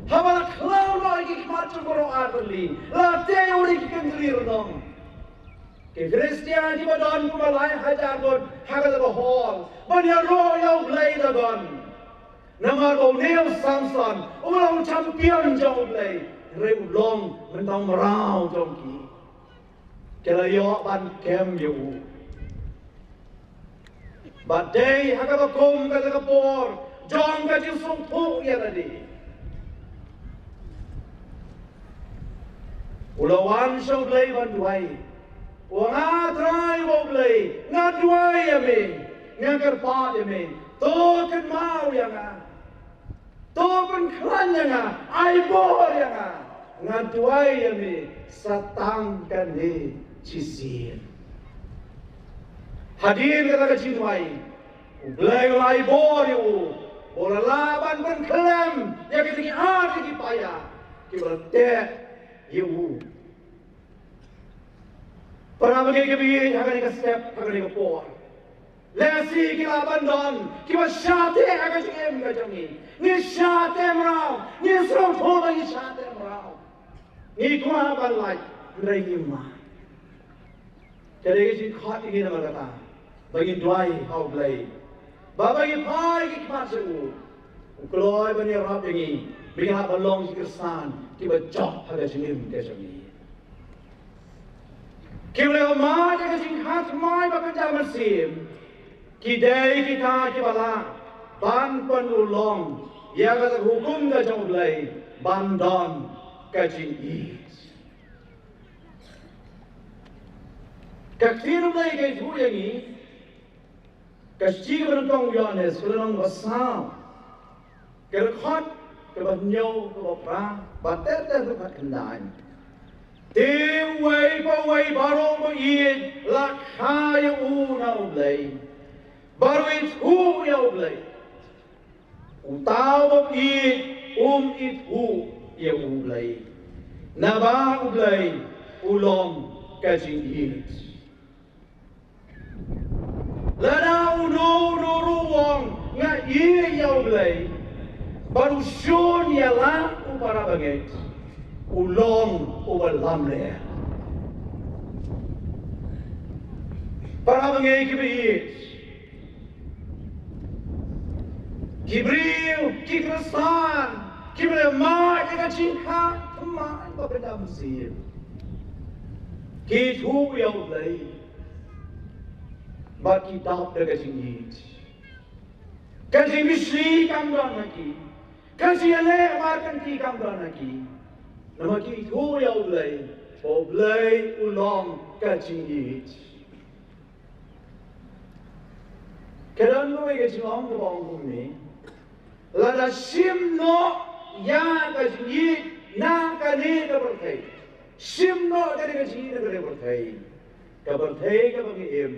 Haba la khlaw noh ïa ki khmat jong baroh artylli, la teh u da ki kynjri rnong. Ki Philistia kiba don kumba lai hajar ngut ha kata ka hall ban ïaroh ïa U Blei Dagon. Namar ba une u Samson u long u champion jong U Blei, hynrei u long mynta u mraw jong ki. Ki la ïoh ban kem ïa u. Bad dei ha kaba kum kata ka por jong ka jingsngewthuh ïa lade, u la wan sha U Blei ban duwai. U ong, A Trai, U Blei, nga duwai ïa me, nga kyrpad ïa me, to kynmaw ïa nga. To pynkhlaiñ ïa nga, ai bor ïa nga. Nga duwai ïa me sa tang kane shisien. Hadien kata ka jingduwai, U Blei u la ai bor ïa u, u la lah ban pynkhlem ïa kita ki ar ïa ki paia kiba la teh ïa u. Para bangeit kiba ïeit, ha kane ka step, ha kane ka por, lehse ki lah ban don kiba shah teh ha ka jingim ka jong ngi. Ngi shah teh mraw, ngi sngewthuh ba ngi shah teh mraw. Ngi kwah ban lait, hynrei ngim lah. Ka dei ka jingkhot ïa ngi namar kata ba ngin duwai ha U Blei, ba ba ngi phai ki khmat sha u, u kloi ban ïarap ïa ngi ba ngin hap ban long ki khristan kiba jop ha ka jingim ka jong ngi. Ki briew ba mad ïa ka jingkha thymmai ba kynja mynsiem, ki dei kita kiba lah ban pynurlong ïa kata ka hukum ka jong U Blei ban don ka jingïeit. Ka ktien U Blei ka ïathuh ïa ngi, ka shithi kaba nyngkong u Ïoannis, ka lynnong ba saw, ka dkhot kaba hynñiew, kaba phra bad ter ter ka dkhot khyndai. Te uwei pa uwei baroh ba ïeit la kha ïa u na U Blei, baroh ithuh ïa U Blei. Uta uba ïeit um ithuh ïa U Blei, naba U Blei u long ka jingïeit. Lada uno uno ruh u ong nga ïeit ïa U Blei, bad u shun ïa la u para bangeit, u long uba lamler. Para bangeit kiba ïeit, ki briew, ki khristan kiba la mad ïa ka jingkha thymmai ba kynja mynsiem, ki ithuh ïa U Blei bad ki dap da ka jingïeit. Ka jingmynsiem kam don ha ki, ka jingïaleh markynti kam don ha ki, namar ki ithuh ïa U Blei, ba U Blei u long ka jingïeit. Ka don kawei ka jingong kaba ong kumne, lada shim noh ïa ka jingïeit na kane ka pyrthei, shim noh ïa ka jingïeit na kane ka pyrthei, ka pyrthei kaba ngi im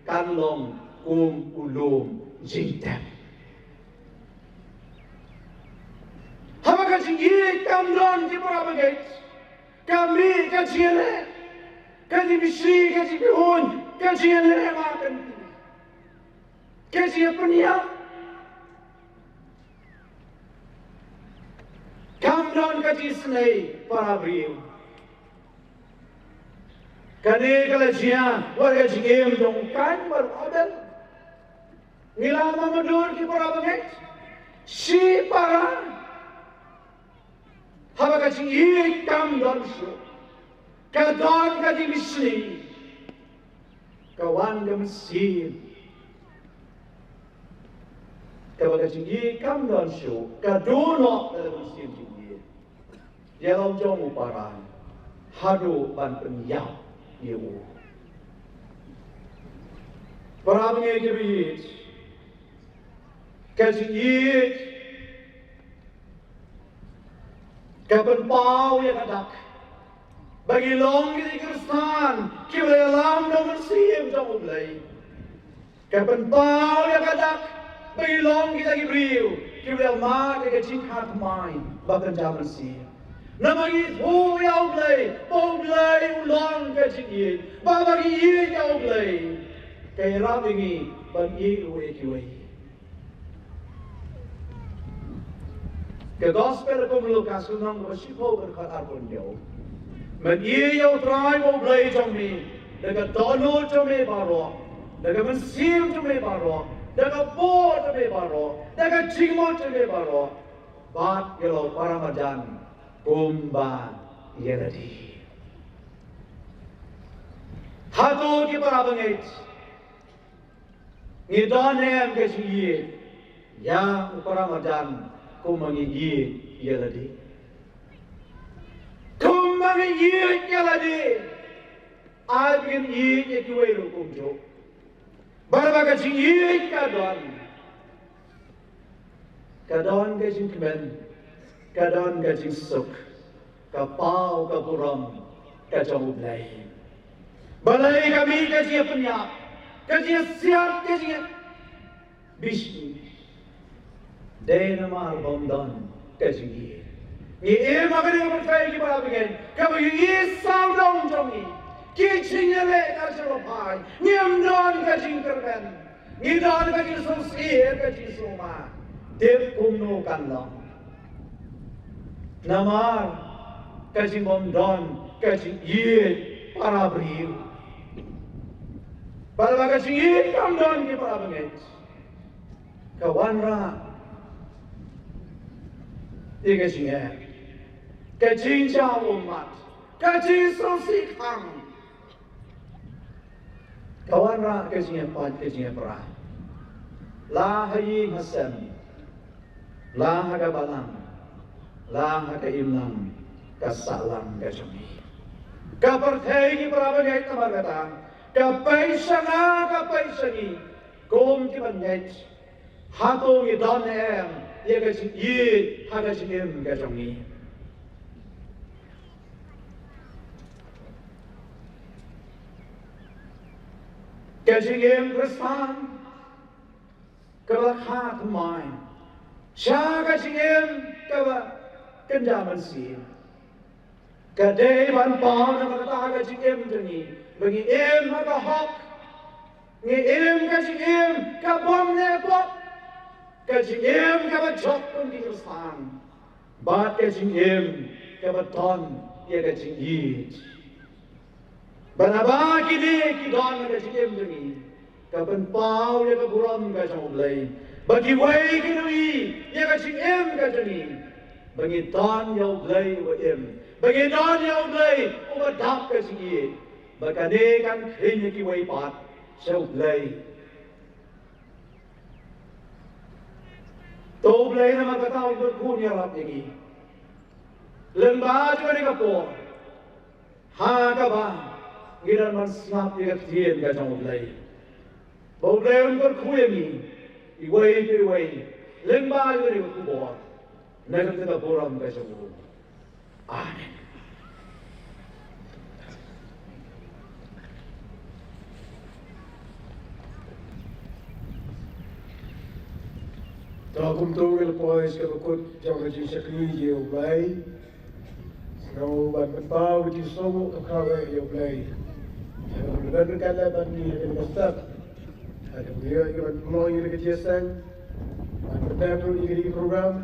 kan long kum u lum jingtep. Haba ka jingïeit kam don, ki para bangeit, ka mih ka jingïaleh, ka jingmynsiem, ka jingpynhun, ka jingïaleh markynti, ka jingïapynïap, kam don ka jingisynei para briew. Kane ka la jia wat ka jingim jong u Kain bad u Abel. Ngi la mad haduh ki para bangeit, shipara. Haba ka jingïeit kam don shuh, ka don ka jingmynsiem, ka wan ka mynsiem. Kaba ka jingïeit kam don shuh, ka duh noh ka mynsiem jingïeit. Ïa la u jong u para haduh ban pynïap ïa u. Para bangeit kiba ïeit, ka jingïeit ka pynpaw ïa ka dak ba ngi long ki Khristan kiba la ïalam da U Mynsiem jong U Blei. Ka pynpaw ïa ka dak ba ngi long kita ki briew kiba la mad ïa ka jingkha thymmai ba kynja mynsiem. Namar ngi thuh ïa U Blei, ba U Blei u long ka jingïeit, ba ba ngi ïeit ïa U Blei, ka ïarap ïa ngi ban ïeit ruh ïa kiwei. Ka Gospel kum u Lukas, lynnong kaba shiphew, dkhot arphew hynñiew. Men ïeit ïa U Trai ba U Blei jong me da ka dohnud jong me baroh, da ka mynsiem jong me baroh, da ka bor jong me baroh, da ka jingmut jong me baroh, bad ïa la u para marjan kumba ïa lade. Hato ki para bangeit, ngi don ne em ka jingïeit ïa u para marjan kumba ngi ïeit ïa lade? Kumba ngi ïeit ïa lade, ai ba ngin ïeit ïa kiwei ruh kumjuh. Bad ba ka jingïeit ka don, ka don ka jingkmen, ka don ka jingsuk, ka paw ka burom ka jong U Blei. Balei ka mih ka jingpynïap, ka jingsiat, ka jing bishni? Dei namar bym don ka jingïeit. Ngi im ha kane ka pyrthei ki para bangeit, kaba ïohi sawdong jong ngi, ki jingïaleh ka jong u phai, ngim don ka jingkyrmen, ngi don ka jingsngewsih, ka jingsngewma. Tip kumno kan long? Namar ka jingbym don ka jingïeit para briew. Bad ba ka jingïeit kam don ki para bangeit, ka wanrah ïa ka jingeh, ka jingjaw ummat, ka jingsngewsih khang. Ka wanrah ka jingïapait ka jingïapra, la ha ïing ha sem, la ha ka balang, la ha ka imlang ka sahlang ka jong ngi. Ka pyrthei ki para bangeit, namar kata ka peit sha nga, ka peit sha ngi kum ki bangeit. Hato ngi don ne em ïa ka jingïeit ha ka jingim ka jong ngi? Ka jingim Khristan kaba la kha thymmai sha ka jingim kaba kynja mynsiem. Ka dei ban paw na ka bynta ka jingim jong ngi, ba ngi im ha ka hok, ngi im ka jingim ka bym leh pop, ka jingim kaba jop kum ki Khristan, bad ka jingim kaba don ïa ka jingïeit. Ba haba kine ki don ha ka jingim jong ngi, ka pynpaw ïa ka burom ka jong U Blei. Ba kiwei kin ïohi ïa ka jingim ka jong ngi, ba ngi don ïa U Blei uba im, ba ngi don ïa U Blei uba dap ka jingïeit. Ba kane kan kheiñ ïa kiwei pat sha U Blei. To U Blei namar kata un kyrkhu un ïarap ïa ngi lyngba jong kane ka por, ha kaba ngi dang ban sngap ïa ka ktien ka jong U Blei. Ba U Blei un kyrkhu ïa ngi iwei pa iwei lyngba jong kane ka khubor, na ka bynta ka burom ka jong U. Amen. To kumto ngi la poi sha kaba kut jong ka jingshakri jong U Blei. Sngewbha ban pynpaw ka jingsngewnguh kaba kyrpang ïa U Blei. Sngewbha ban pynpaw ka jingsngewnguh kaba kyrpang ïa U Blei. Haba ngi ïoh ban pynlong ïa ka jingïaseng, ban pyndep ruh ïa kane ka program,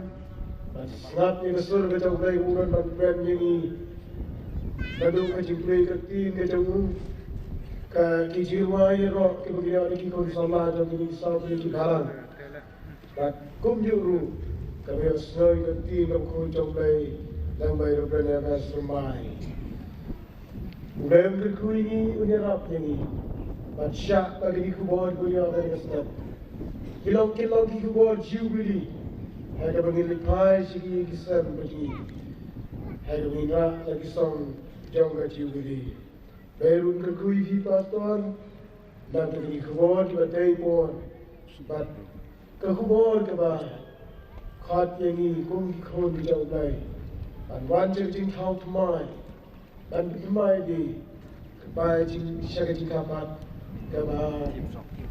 ban sngap ïa ka sur ka jong U Blei, u don ban kren ïa ngi naduh ka jingpule ka ktien ka jong u, ka ki jingrwai ïaroh kiba ngi ïoh na ki khun samla jong kine ki saw tylli ki balang. Bad kumjuh ruh kaba ïohsngew ïa ka ktien kaba khuid jong U Blei lyngba i Reverend Evans Rymbai. U Blei un kyrkhu ïa ngi, un ïarap ïa ngi. Bad shah ba kine ki khubor ba ngi ïoh ha kane ka step ki long, ki long ki khubor Jubilee, ha kaba ngin leit phai sha ki ïing ki sem bad ngi, ha kaba ngin rah la ki song jong ka Jubilee. Blei ruh un kyrkhu ïa phi Pastor, Nangta kine ki khubor kiba dei por bad ka khubor kaba khot ïa ngi kum ki khun ki jong U Blei ban wan sha ka jingthaw thymmai, ban pynthymmai ïa ki, kaba jing sha ka jingkyrpad kaba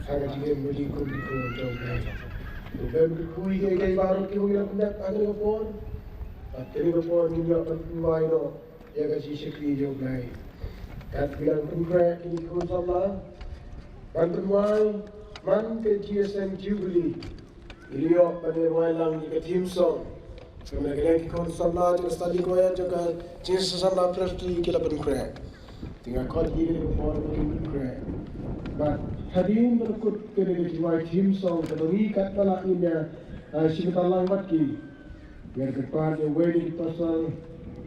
ha ka jingim ba ngi kum ki khun ki jong U Blei. U Blei un kyrkhu ïa kiei kiei baroh kiba ngi la pyndep ha kane ka por. Bad kane ka por ngin ïoh ban pynthymmai noh ïa ka jingshakri jong U Blei. Katba ngi dang pynkhreh kine ki khun samla ban pynwai man ka G S M Jubilee, ngin ïoh ban ïa rwai lang ïa ka theme song. Kumne kine ki khun samla jong ka study choir jong ka Jingïaseng Samla Presbytery ki la pynkhreh. Te nga khot ïa ki kine ki khun ba kin pynkhreh. Bad hadien ba la kut kane ka jingrwai theme song, kaba ngi katba lah ngin ïa, ah, shim bynta lang bad ki. Ngan kyrpad ïa uwei na ki pastor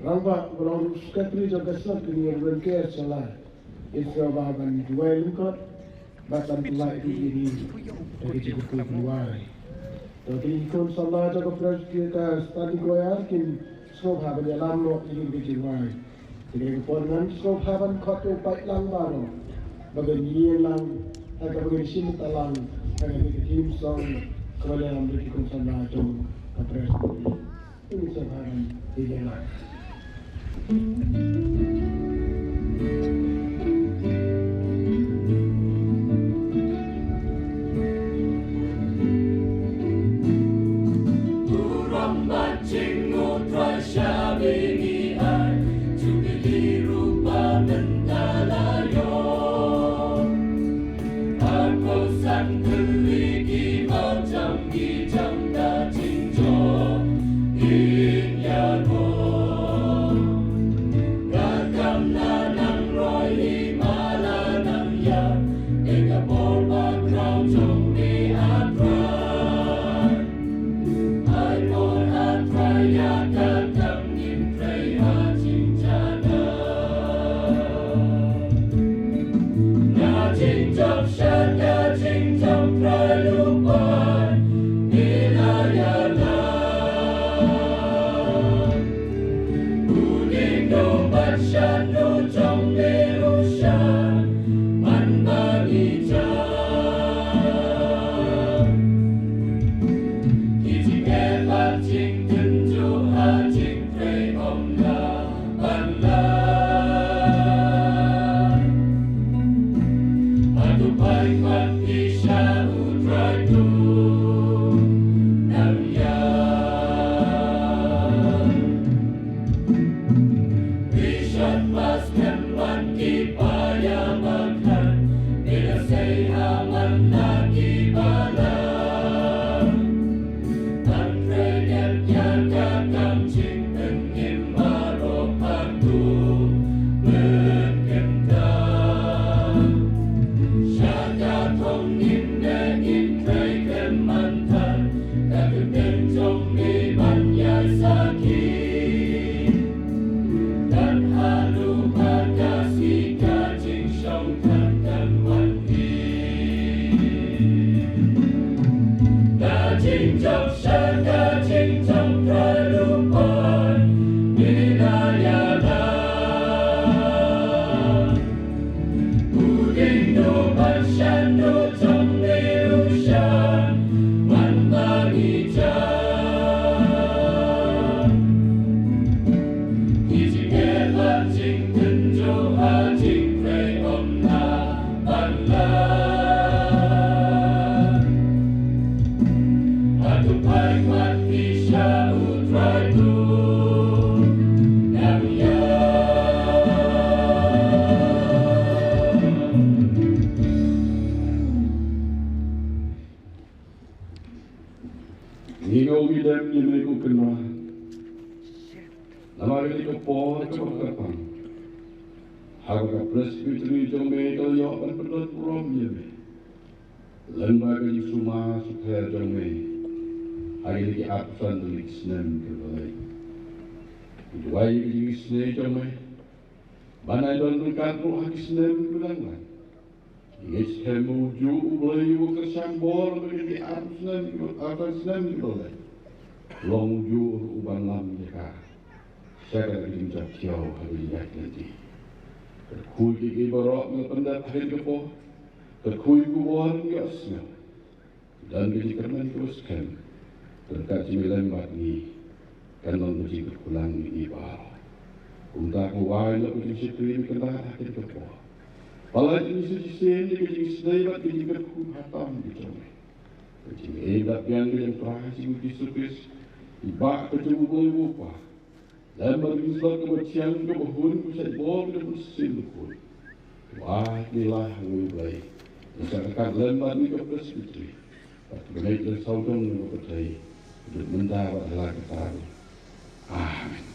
rangbah uba long ruh secretary jong ka synod, kane ïa u Reverend K S Shylla. Ngin sngewbha ban duwai lyngkot bad ban pynlait ïa ki da ka jingkyrkhu pynduwai. To kine ki khun samla jong ka Presbytery ka Standing Choir kin sngewbha ban ïalam noh ïa kane ka jingduwai. Te kane ka por ngan sngewbha ban khot ïa u paidlang baroh ba kin ïeng lang, ha kaba kin shim bynta lang ha kane ka theme song kaba la ïalam da ki khun samla jong ka Presbytery. Kin sngewbha ban ïeng lang. Ngi ong ïa me ko Kynrad, namar kane ka por kaba kyrpang, ha kaba ka Presbytery jong me ka la ïoh ban pyndonkam burom ïa me lyngba ka jingsumar sumar jong me ha kine ki arphew san tylli ki snem kiba la leit. Ngi duwai ïa ka jingisynei jong me ban ai don ryngkat ruh ha ki snem kiba dang wan. Ngi ngeit skhem ba u juh U Blei uba kyrshan bor ba kine ki arphew snem, arphew snem kiba la leit long u juh ruh uban lam ïa ka sha ka jingïaid thiaw ha ka jingïaid lynti. Kyrkhu ïa kiei kiei baroh kiba la pyndep ha kane ka por. Kyrkhu ïa ki bor, ïa ki sngew. Don ka jingkyrmen kaba skhem. Don ka jingïalem bad ngi. Kan long ka jingkyrkhu lang ïa ngi baroh. Kumta ko wai la ka jingshakri ka la ha ka por. Palat ngi shisien ïa ka jingsdei bad ka jingkyrkhu ha tam ka jong ngi. Ka jingïeit bad biang ka jong U Trai Jisu Khrist. Ki bah ka jong U Blei U Kpa. Lem bad ka jingslot kaba thiang kaba hun, ka shait bor kaba shisien bakhuid. Ba ngi la hangne Blei. Ngi sa ka kat lem bad ngi ka Presbytery. Bad ka bynta ka sawdong ka pyrthei. Ka duk mynta bad hala ka ta. Amen.